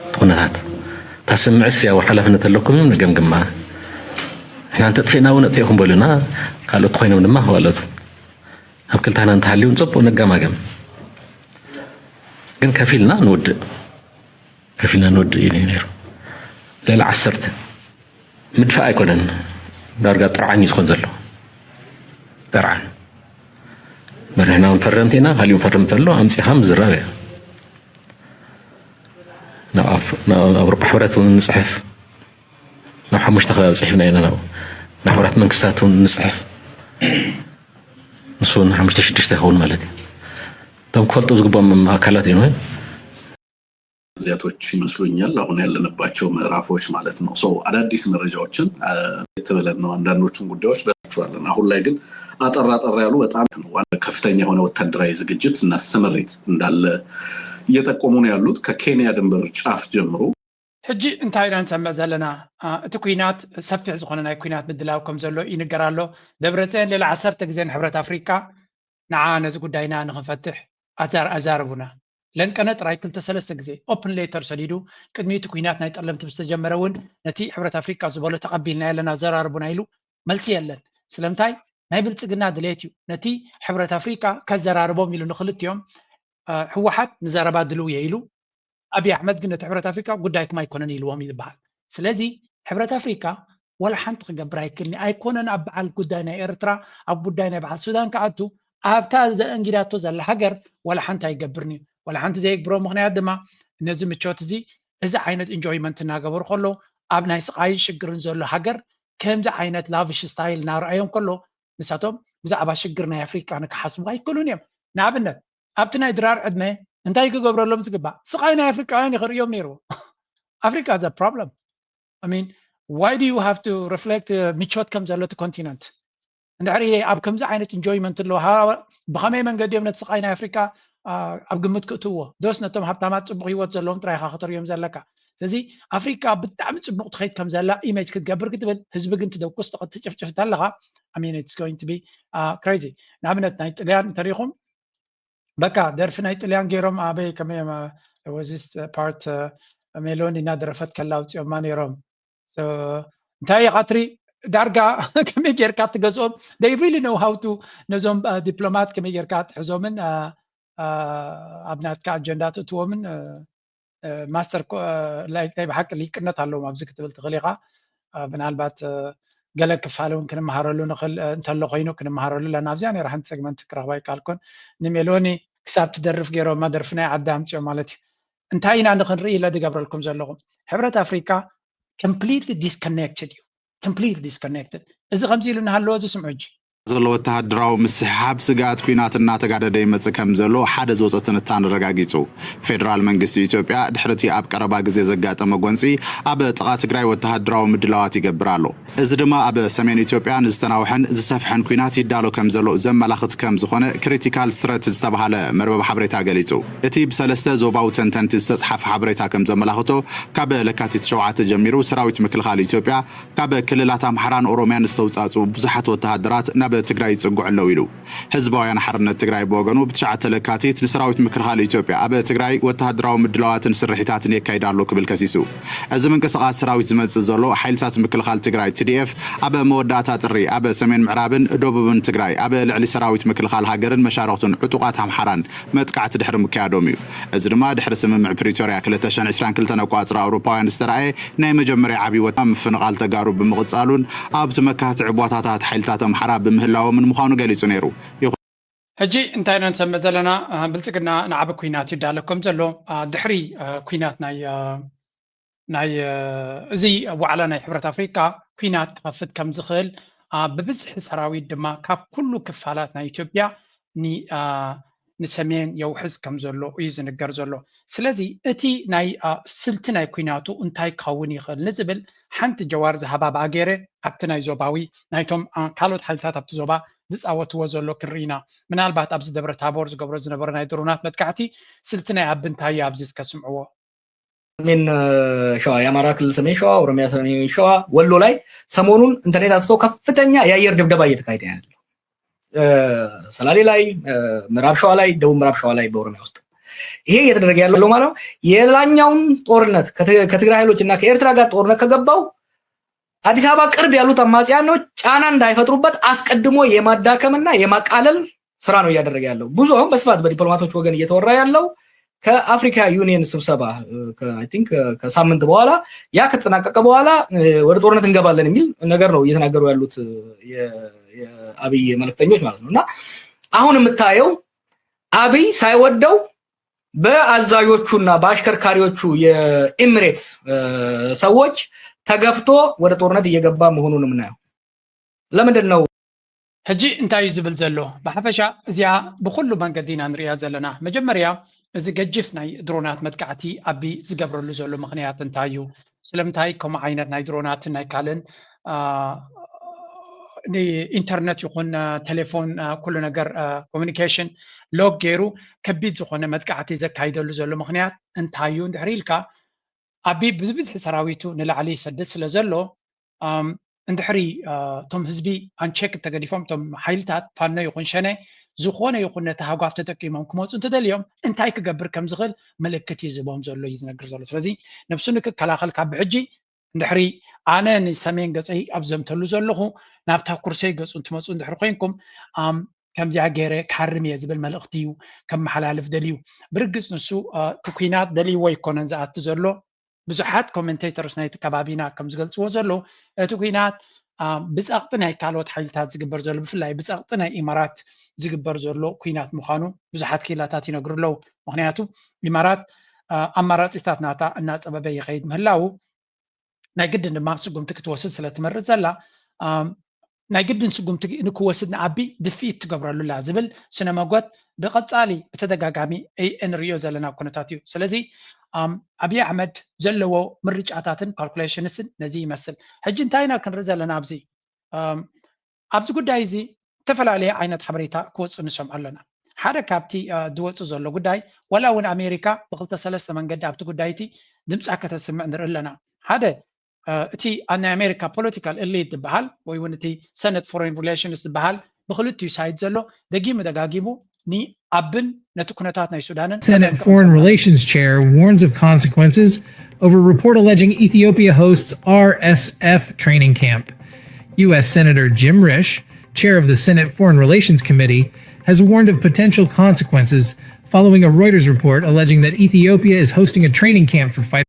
እቲ ኩነታት። እታ ስምዕስ ያው ሓላፍነት ኣለኩም እዩ፣ ንገምግማ። ንሕና እንተጥፊእና እውን ኣጥፊእኩም በሉና፣ ካልኦት ኮይኖም ድማ ካልኦት ኣብ ክልታና እንተሃልዩ ንፅቡቅ ንገማገም። ግን ከፊልና ንውድእ፣ ከፊልና ንውድእ እዩ ነይሩ። ልዕሊ ዓሰርተ ምድፋእ ኣይኮነን፣ ዳርጋ ጥርዓን እዩ ዝኾን ዘሎ። ጥርዓን። በርሕና እውን ፈረምቲ ኢና፣ ካሊእ ፈርም ተሎ ኣምፂኻ ምዝራብ እዩ። ናብ ኣፍ-፣ ናብ ኣውሮፓ ሕብረት እውን ንፅሕፍ፣ ናብ ሓሙሽተ ከባቢ ፅሒፍና ኢና፣ ናብ፣ ናብ ሕብራት መንግስታት እውን ንፅሕፍ። ንሱ እውን ሓሙሽተ ሽዱሽተ ይኸውን ማለት እዩ። እቶም ክፈልጡ ዝግባኦም ኣካላት እዮም። ጊዜያቶች ይመስሉኛል አሁን ያለንባቸው ምዕራፎች ማለት ነው። So አዳዲስ መረጃዎችን፣ አ፣ የተበለን ነው አንዳንዶቹን ጉዳዮች በታችኋለን። አሁን ላይ ግን አጠር አጠር ያሉ በጣም ነው። ዋና ከፍተኛ የሆነ ወታደራዊ ዝግጅት እና ስምሪት እንዳለ እየጠቆሙ ነው ያሉት። ከኬንያ ድንበር ጫፍ ጀምሮ ሕጂ እንታይ ኢና ንሰምዕ ዘለና? አ፣ እቲ ኲናት ሰፊሕ ዝኾነ ናይ ኲናት ምድላው ከም ዘሎ ይንገር ኣሎ። ደብረፅዮን ልዕሊ ዓሰርተ ግዜ ንሕብረት ኣፍሪቃ ንዓ ነዚ ጉዳይና ንኽንፈትሕ ኣዛር-፣ ኣዛርቡና። ለንቀነ ጥራይ ክልተ ሰለስተ ግዜ ኦፕን ሌተር ሰዲዱ፣ ቅድሚ እቲ ኲናት ናይ ጠለምቲ ምስ ተጀመረ እውን ነቲ ሕብረት ኣፍሪቃ ዝበሎ ተቐቢልና ኣለና፣ ኣዘራርቡና ኢሉ መልሲ የለን። ስለምንታይ? ናይ ብልፅግና ድሌት እዩ ነቲ ሕብረት ኣፍሪቃ ከዘራርቦም ኢሉ ንክልቲኦም፣ አ፣ ህወሓት ንዘረባ ድልው እየ ኢሉ፣ ኣብይ ኣሕመድ ግን ነቲ ሕብረት ኣፍሪቃ ጉዳይኩም ኣይኮነን ኢልዎም እዩ ዝበሃል። ስለዚ ሕብረት ኣፍሪቃ ወላ ሓንቲ ክገብር ኣይክእልን እዩ። ኣይኮነን ኣብ በዓል ጉዳይ ናይ ኤርትራ፣ ኣብ ጉዳይ ናይ በዓል ሱዳን ክኣቱ፣ ኣብታ ዘእንጊዳቶ ዘላ ሃገር ወላ ሓንቲ ኣይገብርን እዩ። ወላ ሓንቲ ዘይግብሮ ምኽንያት ድማ ነዚ ምቾት እዚ፣ እዚ ዓይነት ኢንጆይመንት እናገበሩ ከለዉ፣ ኣብ ናይ ስቓይን ሽግርን ዘሎ ሃገር ከምዚ ዓይነት ላቪሽ ስታይል እናረኣዮም ከሎ፣ ንሳቶም ብዛዕባ ሽግር ናይ ኣፍሪቃ ንክሓስቡ ኣይክእሉን እዮም። ንኣብነት ኣብቲ ናይ ድራር ዕድመ እንታይ ክገብረሎም ዝግባእ? ስቓይ ናይ ኣፍሪቃውያን እዩ ክርእዮም ነይርዎ። ኣፍሪቃ is a problem. I mean, why do you have to reflect, uh, ምቾት ከም ዘሎ እቲ ኮንቲነንት? እንድሕሪ ኣብ ከምዚ ዓይነት ኢንጆይመንት ኣለዎ፣ ሃ-፣ ብኸመይ መንገዲ እዮም ነቲ ስቓይ ናይ ኣፍሪቃ፣ አ፣ ኣብ ግምት ክእትውዎ? ዶስ ነቶም ሃብታማት ጽቡቕ ህይወት ዘለዎም ጥራይ ኢኻ ከተርእዮም ዘለካ? ስለዚ ኣፍሪቃ ብጣዕሚ ጽቡቕ ትኸይድ ከም ዘላ ኢሜጅ ክትገብር ክትብል፣ ህዝቢ ግን ትደቁስ፣ ትቐ-፣ ትጭፍጭፍ እንተለኻ፣ I mean, it's going to be, uh, crazy. ንኣብነት ናይ ጥልያን እንተሪኢኹም፣ በቃ ደርፊ ናይ ጥልያን ገይሮም፣ ኣበይ ከመይ እዮም፣ uh, was this part, uh, ሜሎኒ እናደረፈት ከላ ኣውፂኦማ ነይሮም። So እንታይ ኢኻ ትሪ-፣ ዳርጋ ከመይ ጌርካ ትገዝኦም? They really know how to፣ ነዞም፣ uh, ዲፕሎማት ከመይ ጌርካ ትሕዞምን፣ uh፣ uh፣ ኣብ ናትካ ኣጀንዳ ትእትዎምን፣ uh፣ uh፣ ማስተር ኮ-፣ uh፣ like ናይ ብሓቂ ሊቅነት ኣለዎም ኣብዚ ክትብል ትኽእል ኢኻ። Uh፣ ምናልባት፣ uh፣ ገለ ክፋል እውን ክንመሃረሉ ንኽእል፣ uh፣ እንተሎ ኮይኑ ክንመሃረሉ ኣለና። ኣብዚኣ ነይራ ሓንቲ ሰግመንት ክረኽባ ይከኣልኩን። ንሜሎኒ ክሳብ ትደርፍ ገይሮማ፣ ደርፊ ናይ ዓዲ ኣምፅኦም ማለት እዩ። እንታይ ኢና ንኽንርኢ ኢለ ዝገብረልኩም ዘለኹ? ሕብረት ኣፍሪቃ completely disconnected እዩ። Completely disconnected። እዚ ከምዚ ኢሉ እናሃለወ፣ እዚ ስምዑ ሕጂ። ዘሎ ወተሃደራዊ ምስሕሓብ ስግኣት ኲናት እናተጋደደ ይመጽእ ከም ዘሎ ሓደ ዝወጸ ትንታነ ኣረጋጊጹ። ፌደራል መንግስቲ ኢትዮጵያ ድሕሪ እቲ ኣብ ቀረባ ግዜ ዘጋጠመ ጎንጺ ኣብ ጥቓ ትግራይ ወተሃደራዊ ምድላዋት ይገብር ኣሎ። እዚ ድማ ኣብ ሰሜን ኢትዮጵያ ንዝተናውሐን ዝሰፍሐን ኲናት ይዳሎ ከም ዘሎ ዘመላኽት ከም ዝኾነ ክሪቲካል ትረት ዝተባሃለ መርበብ ሓበሬታ ገሊጹ። እቲ ብሰለስተ ዞባዊ ተንተንቲ ዝተጽሓፈ ሓበሬታ ከም ዘመላኽቶ፣ ካብ ለካቲት ሸውዓተ ጀሚሩ ሰራዊት ምክልኻል ኢትዮጵያ ካብ ክልላት ኣምሓራን ኦሮምያን ዝተውጻጹ ብዙሓት ወተሃደራት ናብ ትግራይ ይጽግዑ ኣለዉ ኢሉ። ህዝባውያን ሓርነት ትግራይ ብወገኑ ብትሽዓተ ለካቲት ንሰራዊት ምክልኻል ኢትዮጵያ ኣብ ትግራይ ወተሃደራዊ ምድላዋትን ስርሒታትን የካይድ ኣሎ ክብል ከሲሱ። እዚ ምንቅስቓስ ሰራዊት ዝመጽእ ዘሎ ሓይልታት ምክልኻል ትግራይ ቲ ዲ ኤፍ ኣብ መወዳእታ ጥሪ ኣብ ሰሜን ምዕራብን ደቡብን ትግራይ ኣብ ልዕሊ ሰራዊት ምክልኻል ሃገርን መሻርኽቱን ዕጡቓት ኣምሓራን መጥቃዕቲ ድሕሪ ምክያዶም እዩ። እዚ ድማ ድሕሪ ስምምዕ ፕሪቶርያ ክልተ ሽሕን ዕስራን ክልተን ኣቋጽራ ኣውሮፓውያን ዝተረኣየ ናይ መጀመርያ ዓብዪ ወታ ምፍንቓል ተጋሩ ብምቕጻሉን ኣብቲ መካትዒ ቦታታት ሓይልታት ኣምሓራ ብምህላዎምን ምዃኑ ገሊጹ ነይሩ። ይኹን ሕጂ እንታይ ኢና ንሰምዕ ዘለና? አ፣ ብልጽግና ንዓቢ ኲናት ይዳሎ ከም ዘሎ፣ አ፣ ድሕሪ፣ አ፣ ኲናት ናይ፣ አ፣ ናይ፣ አ፣ እዚ ዋዕላ ናይ ሕብረት ኣፍሪቃ ኲናት ክኸፍት ከም ዝኽእል፣ አ፣ ብብዝሒ ሰራዊት ድማ ካብ ኩሉ ክፋላት ናይ ኢትዮጵያ ኒ-፣ አ፣ ንሰሜን የውሕዝ ከም ዘሎ እዩ ዝንገር ዘሎ። ስለዚ እቲ ናይ፣ አ፣ ስልቲ ናይ ኲናቱ እንታይ ክኸውን ይኽእል ንዝብል ሓንቲ ጀዋር ዝሃባ ብኣ ገይረ ኣብቲ ናይ ዞባዊ ናይቶም፣ አ፣ ካልኦት ሓይልታት ኣብቲ ዞባ ዝጻወትዎ ዘሎ ክንርኢ ኢና። ምናልባት ኣብዚ ደብረ ታቦር ዝገብሮ ዝነበረ ናይ ድሮናት መጥቃዕቲ ስልቲ ናይ ኣቢ እንታይ እዩ ኣብዚ እስከ ስምዕዎ። ሰሜን ሸዋ፣ የአማራ ክልል ሰሜን ሸዋ፣ ኦሮሚያ ሰሜን ሸዋ፣ ወሎ ላይ ሰሞኑን ኢንተርኔት አጥፍቶ ከፍተኛ የአየር ድብደባ እየተካሄደ ያለው ሰላሌ ላይ፣ ምዕራብ ሸዋ ላይ፣ ደቡብ ምዕራብ ሸዋ ላይ፣ በኦሮሚያ ውስጥ ይሄ እየተደረገ ያለው ማለት ነው። የላኛውን ጦርነት ከትግራይ ኃይሎች እና ከኤርትራ ጋር ጦርነት ከገባው አዲስ አበባ ቅርብ ያሉት አማጽያኖች ጫና እንዳይፈጥሩበት አስቀድሞ የማዳከምና የማቃለል ስራ ነው እያደረገ ያለው። ብዙ አሁን በስፋት በዲፕሎማቶች ወገን እየተወራ ያለው ከአፍሪካ ዩኒየን ስብሰባ ከሳምንት በኋላ፣ ያ ከተጠናቀቀ በኋላ ወደ ጦርነት እንገባለን የሚል ነገር ነው እየተናገሩ ያሉት የአብይ መልእክተኞች ማለት ነው። እና አሁን የምታየው አብይ ሳይወደው በአዛዦቹና በአሽከርካሪዎቹ የኢምሬት ሰዎች ተገፍቶ ወደ ጦርነት እየገባ መሆኑን የምናየው። ለምንድን ነው? ሕጂ እንታይ እዩ ዝብል ዘሎ? ብሓፈሻ እዚኣ ብኩሉ መንገዲ ኢና ንሪኣ ዘለና። መጀመርያ፣ እዚ ገጅፍ ናይ ድሮናት መጥቃዕቲ ኣቢ ዝገብረሉ ዘሎ ምክንያት እንታይ እዩ? ስለምንታይ ከምኡ ዓይነት ናይ ድሮናትን ናይ ካልእን ኢንተርነት ይኹን ቴሌፎን፣ ኩሉ ነገር ኮሚኒኬሽን ሎክ ገይሩ ከቢድ ዝኾነ መጥቃዕቲ ዘካይደሉ ዘሎ ምክንያት እንታይ እዩ እንድሕሪ ኢልካ፣ ኣቢ ብዝብዝሒ ሰራዊቱ ንላዕሊ ይሰድድ ስለ ዘሎ፣ እንድሕሪ እቶም ህዝቢ ኣንቸክ እንተገዲፎም፣ እቶም ሓይልታት ፋኖ ይኹን ሸነ ዝኾነ ይኹን ነቲ ሃጓፍ ተጠቂሞም ክመፁ እንተደልዮም እንታይ ክገብር ከም ዝኽእል ምልክት እዩ ዝህቦም ዘሎ እዩ ዝነግር ዘሎ። ስለዚ ነብሱ ንክከላኸል ካብ ብሕጂ እንድሕሪ ኣነ ንሰሜን ገፀይ ኣብ ዘምተሉ ዘለኹ ናብታ ኩርሰይ ገፁ እንትመፁ እንድሕሪ ኮይንኩም ከምዚኣ ገይረ ክሃርም እየ ዝብል መልእኽቲ እዩ ከመሓላልፍ ደልዩ። ብርግፅ ንሱ እቲ ኩናት ደልይዎ ኣይኮነን ዝኣቱ ዘሎ። ብዙሓት ኮሜንቴተርስ ናይቲ ከባቢና ከም ዝገልፅዎ ዘለዉ እቲ ኩናት ብፀቕጢ ናይ ካልኦት ሓይልታት ዝግበር ዘሎ ብፍላይ ብፀቕጢ ናይ ኢማራት ዝግበር ዘሎ ኩናት ምዃኑ ብዙሓት ክኢላታት ይነግሩ ኣለዉ። ምክንያቱ ኢማራት ኣማራፂታት ናታ እናፀበበ ይኸይድ ምህላዉ ናይ ግድን ድማ ስጉምቲ ክትወስድ ስለ ትመርፅ ዘላ ናይ ግድን ስጉምቲ ንክወስድ ንኣቢ ድፍኢት ትገብረሉ ኣላ ዝብል ስነ መጎት ብቐፃሊ ብተደጋጋሚ እንሪኦ ዘለና ኩነታት እዩ። ስለዚ ኣብይ ኣሕመድ ዘለዎ ምርጫታትን ካልኩሌሽንስን ነዚ ይመስል። ሕጂ እንታይ ኢና ክንርኢ ዘለና ኣብዚ ኣብዚ ጉዳይ እዚ ዝተፈላለየ ዓይነት ሓበሬታ ክወፅእ ንሰምዖ ኣለና። ሓደ ካብቲ ዝወፅእ ዘሎ ጉዳይ ዋላ እውን ኣሜሪካ ብክልተ ሰለስተ መንገዲ ኣብቲ ጉዳይ እቲ ድምፃ ከተስምዕ ንርኢ ኣለና። ሓደ እቲ ናይ ኣሜሪካ ፖለቲካል ኤሊት ዝበሃል ወይ እውን እቲ ሰነት ፎሬን ሪሌሽንስ ዝበሃል ብክልቲኡ ሳይድ ዘሎ ደጊሙ ደጋጊሙ ንኣብን ነቲ ኩነታት ናይ ሱዳንን Senate Foreign Relations Chair warns of consequences over report alleging Ethiopia hosts R S F training camp. U S Senator Jim Risch, chair of the Senate Foreign Relations Committee, has warned of potential consequences following a Reuters report alleging that Ethiopia is hosting a training camp for fighters.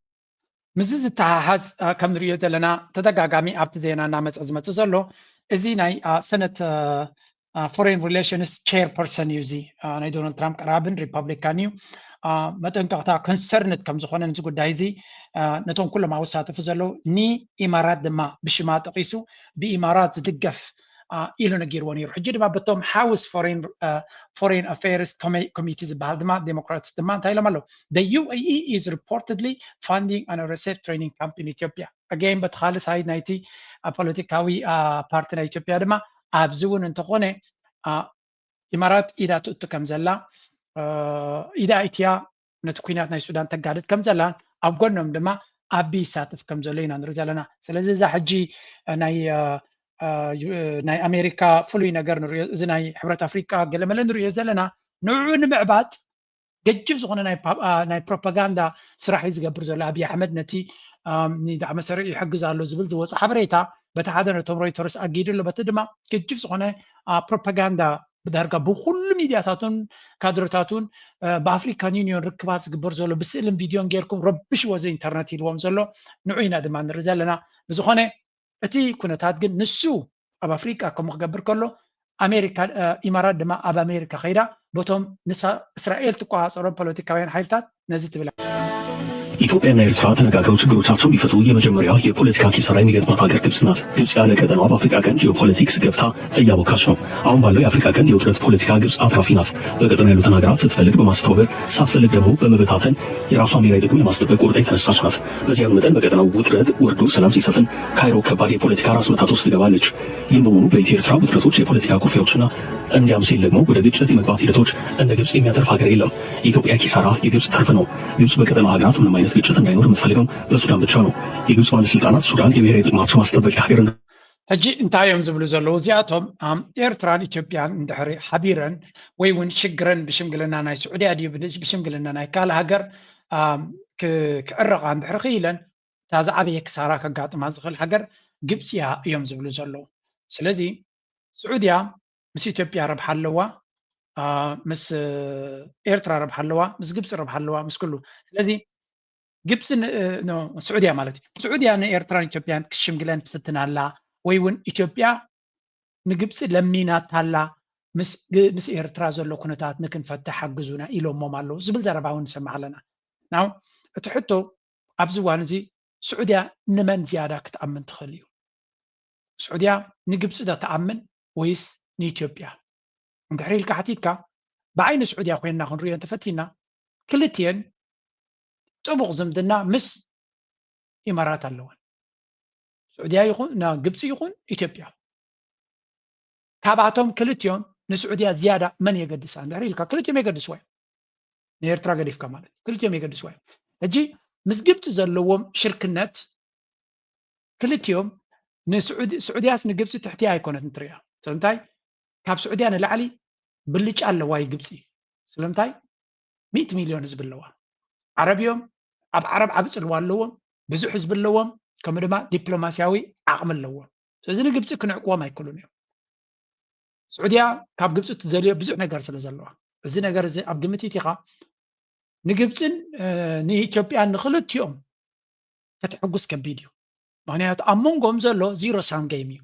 ምስዚ ዝተሓሓዝ ከም ንሪኦ ዘለና ተደጋጋሚ ኣብቲ ዜና እናመፀ ዝመፅእ ዘሎ እዚ ናይ ሰነት ፎሬን ሪሌሽንስ ቼር ፐርሰን እዩ። እዚ ናይ ዶናልድ ትራምፕ ቀራብን ሪፐብሊካን እዩ። መጠንቀቕታ ኮንሰርንድ ከም ዝኾነ ነዚ ጉዳይ እዚ ነቶም ኩሎም ኣወሳተፉ ዘለዉ ንኢማራት ድማ ብሽማ ጠቒሱ ብኢማራት ዝድገፍ ኢሉ ነጊርዎ ነይሩ። ሕጂ ድማ በቶም ሃውስ ፎሬን ኣፌርስ ኮሚቲ ዝበሃል ድማ ዴሞክራትስ ድማ እንታይ ኢሎም ኣለዉ? The U A E is reportedly funding an R S F training camp in Ethiopia. ኣገይን በቲ ካልእ ሳይድ ናይቲ ፖለቲካዊ ፓርቲ ናይ ኢትዮጵያ ድማ ኣብዚ እውን እንተኾነ ኢማራት ኢዳ ትእቱ ከም ዘላ ኢዳ ኢትያ ነቲ ኩናት ናይ ሱዳን ተጋድድ ከም ዘላን ኣብ ጎኖም ድማ ኣቢ ይሳተፍ ከም ዘሎ ኢና ንርኢ ዘለና። ስለዚ እዛ ሕጂ ናይ ናይ ኣሜሪካ ፍሉይ ነገር ንሪኦ እዚ ናይ ሕብረት ኣፍሪቃ ገለመለ ንሪኦ ዘለና ንዕኡ ንምዕባጥ ገጅፍ ዝኾነ ናይ ፕሮፓጋንዳ ስራሕ እዩ ዝገብር ዘሎ ኣብይ ኣሕመድ ነቲ ንዳዕመ ሰሪዕ ይሕግዝ ኣሎ ዝብል ዝወፀ ሓበሬታ በቲ ሓደ ነቶም ሮይተርስ ኣጊዱ ኣሎ በቲ ድማ ገጅፍ ዝኾነ ፕሮፓጋንዳ ብዳርጋ ብኩሉ ሚድያታቱን ካድረታቱን ብኣፍሪካን ዩኒዮን ርክባት ዝግበር ዘሎ ብስእልን ቪድዮን ጌርኩም ረብሽዎ እዚ ኢንተርነት ኢልዎም ዘሎ ንዑ ኢና ድማ ንርኢ ዘለና። ብዝኾነ እቲ ኩነታት ግን ንሱ ኣብ ኣፍሪቃ ከምኡ ክገብር ከሎ ኣሜሪካ ኢማራት ድማ ኣብ ኣሜሪካ ከይዳ በቶም ንሳ እስራኤል ትቆፃፀሮም ፖለቲካውያን ሓይልታት ነዚ ትብል። ኢትዮጵያና ኤርትራ ተነጋግረው ችግሮቻቸውን ቢፈቱ የመጀመሪያ የፖለቲካ ኪሳራ የሚገጥማት ሀገር ግብጽ ናት። ግብጽ ያለ ቀጠናዋ በአፍሪካ ቀንድ ጂኦፖለቲክስ ገብታ እያቦካች ነው። አሁን ባለው የአፍሪካ ቀንድ የውጥረት ፖለቲካ ግብጽ አትራፊ ናት። በቀጠና ያሉትን ሀገራት ስትፈልግ በማስተባበር ሳትፈልግ ደግሞ በመበታተን የራሷን ብሔራዊ ጥቅም ለማስጠበቅ ቆርጣ የተነሳች ናት። በዚያኑ መጠን በቀጠናው ውጥረት ወርዶ ሰላም ሲሰፍን ካይሮ ከባድ የፖለቲካ ራስ ምታት ውስጥ ትገባለች። ይህም በመሆኑ በኢትዮ ኤርትራ ውጥረቶች፣ የፖለቲካ ኩርፊያዎችና እንዲያም ሲል ደግሞ ወደ ግጭት የመግባት ሂደቶች እንደ ግብጽ የሚያተርፍ ሀገር የለም። የኢትዮጵያ ኪሳራ የግብጽ ትርፍ ነው። ግብጽ በቀጠናው ሀገራት ምንም አይነት ግጭት እንዳይኖር የምትፈልገው ለሱዳን ብቻ ነው። የግብፅ ባለስልጣናት ሱዳን የብሔራዊ ጥቅማቸው ማስጠበቂያ ሀገር ሕጂ እንታይ እዮም ዝብሉ ዘለዉ እዚኣቶም? ኣም፣ ኤርትራን ኢትዮጵያን እንድሕሪ ሓቢረን ወይ እውን ሽግረን ብሽምግልና ናይ ስዑድያ ድዩ ብድ- ብሽምግልና ናይ ካልእ ሃገር ኣም፣ ክ- ክዕረቓ እንድሕሪ ክኢለን እታ ዝዓበየ ክሳራ ከጋጥማ ዝኽእል ሃገር ግብፂ እያ እዮም ዝብሉ ዘለዉ። ስለዚ ስዑድያ ምስ ኢትዮጵያ ረብሓ ኣለዋ፣ ኣ፣ ምስ ኤርትራ ረብሓ ኣለዋ፣ ምስ ግብፂ ረብሓ ኣለዋ፣ ምስ ኩሉ። ስለዚ ግብፂ ን- እ፣ ኖ፣ ስዑድያ ማለት እዩ። ስዑድያ ንኤርትራን ኢትዮጵያን ክትሽምግለን ትፍትን ኣላ ወይ እውን ኢትዮጵያ ንግብፂ ለሚናታ ኣላ ምስ ግ- ምስ ኤርትራ ዘሎ ኩነታት ንክንፈትሕ ሓግዙና ኢሎሞም ኣለዉ ዝብል ዘረባ እውን ንሰምዕ ኣለና። ናው እቲ ሕቶ ኣብዚ እዋን እዚ ስዑድያ ንመን ዝያዳ ክትኣምን ትኽእል እዩ? ስዑድያ ንግብፂ ዶ ትኣምን ወይስ ንኢትዮጵያ? እንድሕሪ ኢልካ ሓቲትካ ብዓይኒ ስዑድያ ኮይንና ክንሪኦ እንተፈቲና ክልቲኤን ጥቡቕ ዝምድና ምስ ኢማራት ኣለወን። ስዑድያ ይኹን ና ግብፂ ይኹን ኢትዮጵያ ካብኣቶም ክልቲኦም ንስዑድያ ዝያዳ መን የገድሳ እንድሕሪ ኢልካ ክልቲኦም የገድስዋ እዮም። ንኤርትራ ገዲፍካ ማለት እዩ። ክልቲኦም የገድስዋ እዮም። ሕጂ ምስ ግብፂ ዘለዎም ሽርክነት ክልቲኦም ንስዑዲ- ስዑድያስ ንግብፂ ትሕቲ ኣይኮነት እንትሪያ ስለምንታይ ካብ ስዑድያ ንላዕሊ ብልጫ ኣለዋ እዩ ግብፂ። ስለምንታይ ሚእቲ ሚልዮን ህዝቢ ኣለዋ። ዓረብ እዮም። ኣብ ዓረብ ዓቢ ፅልዋ ኣለዎም። ብዙሕ ህዝቢ ኣለዎም። ከምኡ ድማ ዲፕሎማሲያዊ ዓቕሚ ኣለዎም። ስለዚ ንግብፂ ክንዕቅዎም ኣይክእሉን እዮም። ስዑድያ ካብ ግብፂ ትደልዮ ብዙሕ ነገር ስለ ዘለዋ እዚ ነገር እዚ ኣብ ግምት ኢኻ ንግብፅን እ፣ ንኢትዮጵያን ንክልቲኦም ከተሐጉስ ከቢድ እዩ። ምክንያቱ ኣብ መንጎም ዘሎ ዚሮ ሳም ገይም እዩ።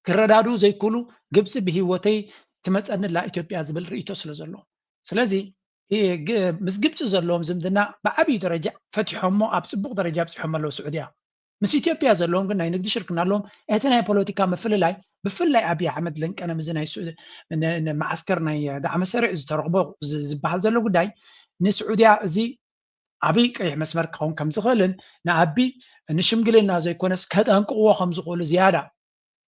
ክረዳድኡ ዘይክእሉ ግብፂ ብሂወተይ ትመፀኒ ኣላ ኢትዮጵያ ዝብል ርእይቶ ስለ ዘሎ ስለዚ እ፣ ግ- ምስ ግብፂ ዘለዎም ዝምድና ብዓብዪ ደረጃ ፈቲሖሞ ኣብ ፅቡቅ ደረጃ ኣብፂሖም ኣለዉ ስዑድያ። ምስ ኢትዮጵያ ዘለዎም ግን ናይ ንግዲ ሽርክና ኣለዎም። እቲ ናይ ፖለቲካ ምፍልላይ ብፍላይ ኣብይ ኣሕመድ ለንቀነ ምዚ ናይ ሱ- ን- ን- መዓስከር ናይ ዳዕመ ሰሪዕ ዝተረኽቦ ዝ- ዝበሃል ዘሎ ጉዳይ ንስዑድያ እዚ ዓብይ ቀይሕ መስመር ክኸውን ከም ዝኽእልን ንኣቢ ንሽምግልና ዘይኮነስ ከጠንቅቕዎ ከም ዝኽእሉ ዝያዳ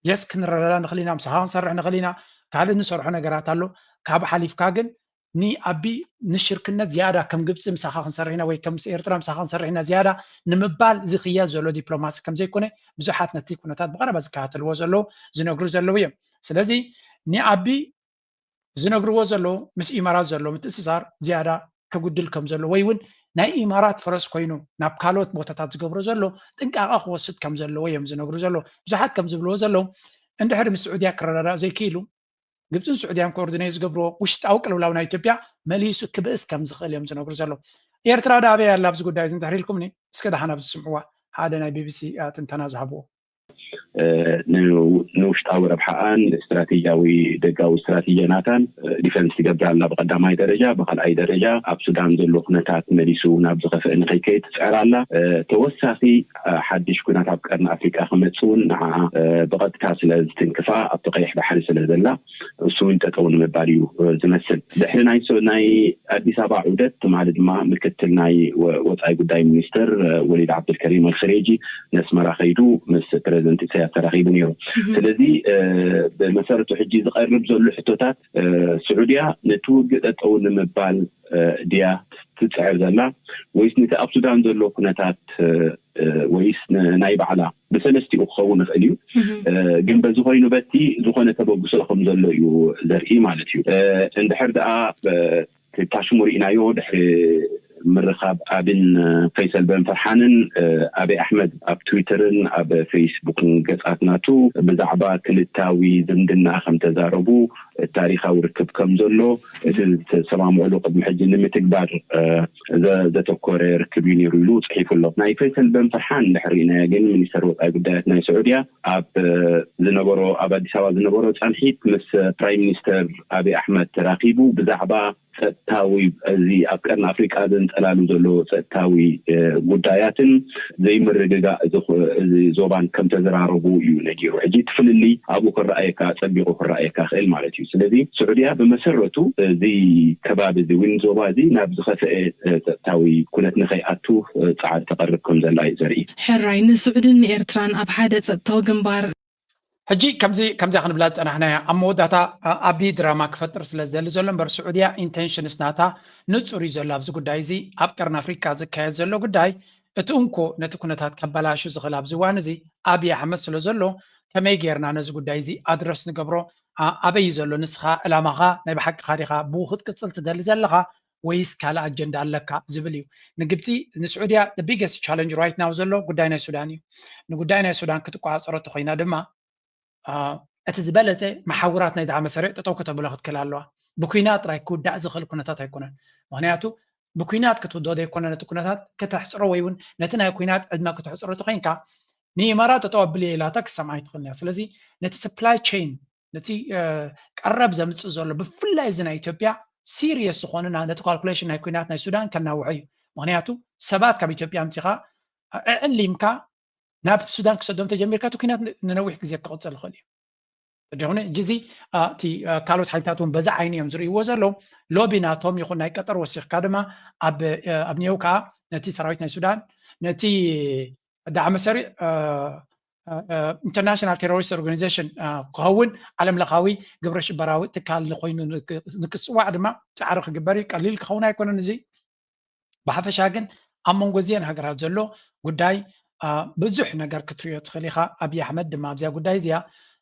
የስ ክንረዳዳ ንኽእል ኢና፣ ምሳኻ ክንሰርሕ ንኽእል ኢና፣ ካልእ ንሰርሖ ነገራት ኣሎ። ካብ ሓሊፍካ ግን ንኣቢ ንሽርክነት ዝያዳ ከም ግብፂ ምሳኻ ክንሰርሕ ኢና ወይ ከም ኤርትራ ምሳኻ ክንሰርሕ ኢና ዝያዳ ንምባል ዝኽየድ ዘሎ ዲፕሎማሲ ከም ዘይኮነ ብዙሓት ነቲ ኩነታት ብቐረባ ዝከታተልዎ ዘለዉ ዝነግሩ ዘለዉ እዮም። ስለዚ ንኣቢ ዝነግርዎ ዘለዉ ምስ ኢማራት ዘሎ ምትእስሳር ዝያዳ ከጉድል ከም ዘሎ ወይ እውን ናይ ኢማራት ፈረስ ኮይኑ ናብ ካልኦት ቦታታት ዝገብሮ ዘሎ ጥንቃቐ ክወስድ ከም ዘለዎ እዮም ዝነግሩ ዘለዉ። ብዙሓት ከም ዝብልዎ ዘለዉ እንድሕር ምስ ስዑድያ ክረዳዳእ ዘይክኢሉ ግብፅን ስዑድያን ኮኦርዲኔት ዝገብርዎ ውሽጣዊ ቅልውላው ናይ ኢትዮጵያ መሊሱ ክብእስ ከም ዝኽእል እዮም ዝነግሩ ዘለዉ። ኤርትራ ዶ ኣበይ ኣላ ኣብዚ ጉዳይ እዚ እንድሕር ኢልኩምኒ እስከ ደሓን ኣብዚ ስምዕዋ ሓደ ናይ ቢቢሲ ትንተና ዝሃብዎ። ንውሽጣዊ ረብሓኣን ስትራቴጂያዊ ደጋዊ ስትራቴጂያናታን ዲፈንስ ትገብር ኣላ ብቀዳማይ ደረጃ። ብካልኣይ ደረጃ ኣብ ሱዳን ዘሎ ኩነታት መሊሱ ናብ ዝኸፍአ ንኸይከይድ ትፅዕር ኣላ። ተወሳኺ ሓድሽ ኩናት ኣብ ቀርኒ ኣፍሪቃ ክመፅእ እውን ንዓ ብቐጥታ ስለ ዝትንክፋ ኣብቲ ቀይሕ ባሕሪ ስለ ዘላ እሱ እውን ጠጠው ንምባል እዩ ዝመስል። ድሕሪ ናይ ኣዲስ ኣበባ ዑደት ትማሊ ድማ ምክትል ናይ ወፃኢ ጉዳይ ሚኒስተር ወሊድ ዓብዱልከሪም ኣልኸሬጂ ነስመራ ከይዱ ምስ ፕረዚደንት ኢሳያስ ተራኺቡ ነይሩ። ስለዚ ብመሰረቱ ሕጂ ዝቐርብ ዘሎ ሕቶታት ስዑድያ ነቲ ውግእ ጠጠው ንምባል ድያ ትፅዕር ዘላ ወይስ ነቲ ኣብ ሱዳን ዘሎ ኩነታት ወይስ ናይ ባዕላ ብሰለስቲኡ ክኸውን ይኽእል እዩ። ግን በዚ ኮይኑ በቲ ዝኾነ ተበግሶ ከም ዘሎ እዩ ዘርኢ ማለት እዩ። እንድሕር ደኣ ታሽሙ ርኢናዮ ድሕሪ ምርኻብ ኣብን ፈይሰል በን ፈርሓንን ኣበይ ኣሕመድ ኣብ ትዊተርን ኣብ ፌስቡክን ገጻት ናቱ ብዛዕባ ክልታዊ ዝምድና ከም ተዛረቡ ታሪኻዊ ርክብ ከም ዘሎ እቲ ዝተሰማምዕሉ ቅድሚ ሕጂ ንምትግባር ዘተኮረ ርክብ እዩ ነይሩ ኢሉ ፅሒፉ ኣሎ። ናይ ፈይሰል በን ፈርሓን እንድሕር ርኢናዮ ግን ሚኒስተር ወፃኢ ጉዳያት ናይ ስዑድያ ኣብ ዝነበሮ ኣብ ኣዲስ ኣበባ ዝነበሮ ፃንሒት ምስ ፕራይም ሚኒስተር ኣብይ ኣሕመድ ተራኺቡ ብዛዕባ ፀጥታዊ እዚ ኣብ ቀርኒ ኣፍሪቃ ዘንፀላሉ ዘሎ ፀጥታዊ ጉዳያትን ዘይምርግጋእ እዚ ዞባን ከም ተዘራረቡ እዩ ነጊሩ። ሕጂ እቲ ፍልልይ ኣብኡ ክረኣየካ ፀቢቑ ክረኣየካ ክእል ማለት እዩ። ስለዚ ስዑድያ ብመሰረቱ እዚ ከባቢ እዚ እውን ዞባ እዚ ናብ ዝኸፍአ ፀጥታዊ ኩነት ንኸይኣቱ ፃዕሪ ተቐርብ ከም ዘላ እዩ ዘርኢ። ሕራይ ንስዑድን ንኤርትራን ኣብ ሓደ ፀጥታዊ ግንባር ሕጂ ከምዚ ከምዚያ ክንብላ ዝጸናሕናያ ኣብ መወዳእታ ኣቢ ድራማ ክፈጥር ስለ ዝደሊ ዘሎ እምበር ስዑድያ ኢንቴንሽንስ ናታ ንጹር እዩ ዘሎ ኣብዚ ጉዳይ እዚ። ኣብ ቀርኒ ኣፍሪካ ዝካየድ ዘሎ ጉዳይ እቲ እንኮ ነቲ ኩነታት ከበላሹ ዝኽእል ኣብዚ እዋን እዚ ኣብይ ኣሕመድ ስለ ዘሎ ከመይ ጌርና ነዚ ጉዳይ እዚ ኣድረስ ንገብሮ? ኣበይ እዩ ዘሎ ንስኻ ዕላማኻ ናይ ብሓቅኻ ዲኻ ብኡ ክትቅፅል ትደሊ ዘለኻ ወይስ ካልእ ኣጀንዳ ኣለካ ዝብል እዩ። ንግብፂ ንስዑድያ the biggest challenge right now ዘሎ ጉዳይ ናይ ሱዳን እዩ። ንጉዳይ ናይ ሱዳን ክትቆፃፀሮ ተኮይና ድማ እቲ ዝበለፀ መሓውራት ናይ ዳዕመ ሰሪዕ ጠጠው ከተብሎ ክትክእል ኣለዋ። ብኩናት ጥራይ ክውዳእ ዝኽእል ኩነታት ኣይኮነን። ምክንያቱ ብኩናት ክትውድኦ ዘይኮነ ነቲ ኩነታት ከተሕፅሮ ወይ እውን ነቲ ናይ ኩናት ዕድመ ከተሕፅሮ ተኮይንካ ንኢማራት ጠጠው ኣብልየ ኢላታ ክሰምዓ ኣይትኽእልን እያ። ስለዚ ነቲ supply chain ነቲ ቀረብ ዘምፅእ ዘሎ ብፍላይ እዚ ናይ ኢትዮጵያ serious ዝኾነ ነቲ calculation ናይ ኩናት ናይ ሱዳን ከናውሖ እዩ። ምክንያቱ ሰባት ካብ ኢትዮጵያ ኣምፂኻ ኣዕሊምካ ናብ ሱዳን ክሰዶም ተጀሚርካ እቲ ኩናት ንነዊሕ ግዜ ክቕፅል ይኽእል እዩ። ተደኹነ ሕጂ እዚ እቲ ካልኦት ሓይልታት እውን በዛ ዓይኒ እዮም ዝርእይዎ ዘለዉ። ሎቢ ናቶም ይኹን ናይ ቀጠር ወሲኽካ ድማ ኣብ ኒው ከዓ ነቲ ሰራዊት ናይ ሱዳን ነቲ ዳዕመ ሰሪዕ international terrorist organization ክኸውን ዓለም ለኻዊ ግብረ ሽበራዊ ትካል ኮይኑ ንክፅዋዕ ድማ ፃዕሪ ክግበር እዩ። ቀሊል ክኸውን ኣይኮነን እዚ። ብሓፈሻ ግን ኣብ መንጎ እዚአን ሃገራት ዘሎ ጉዳይ ብዙሕ ነገር ክትሪኦ ትኽእል ኢኻ። ኣብይ ኣሕመድ ድማ ኣብዚኣ ጉዳይ እዚኣ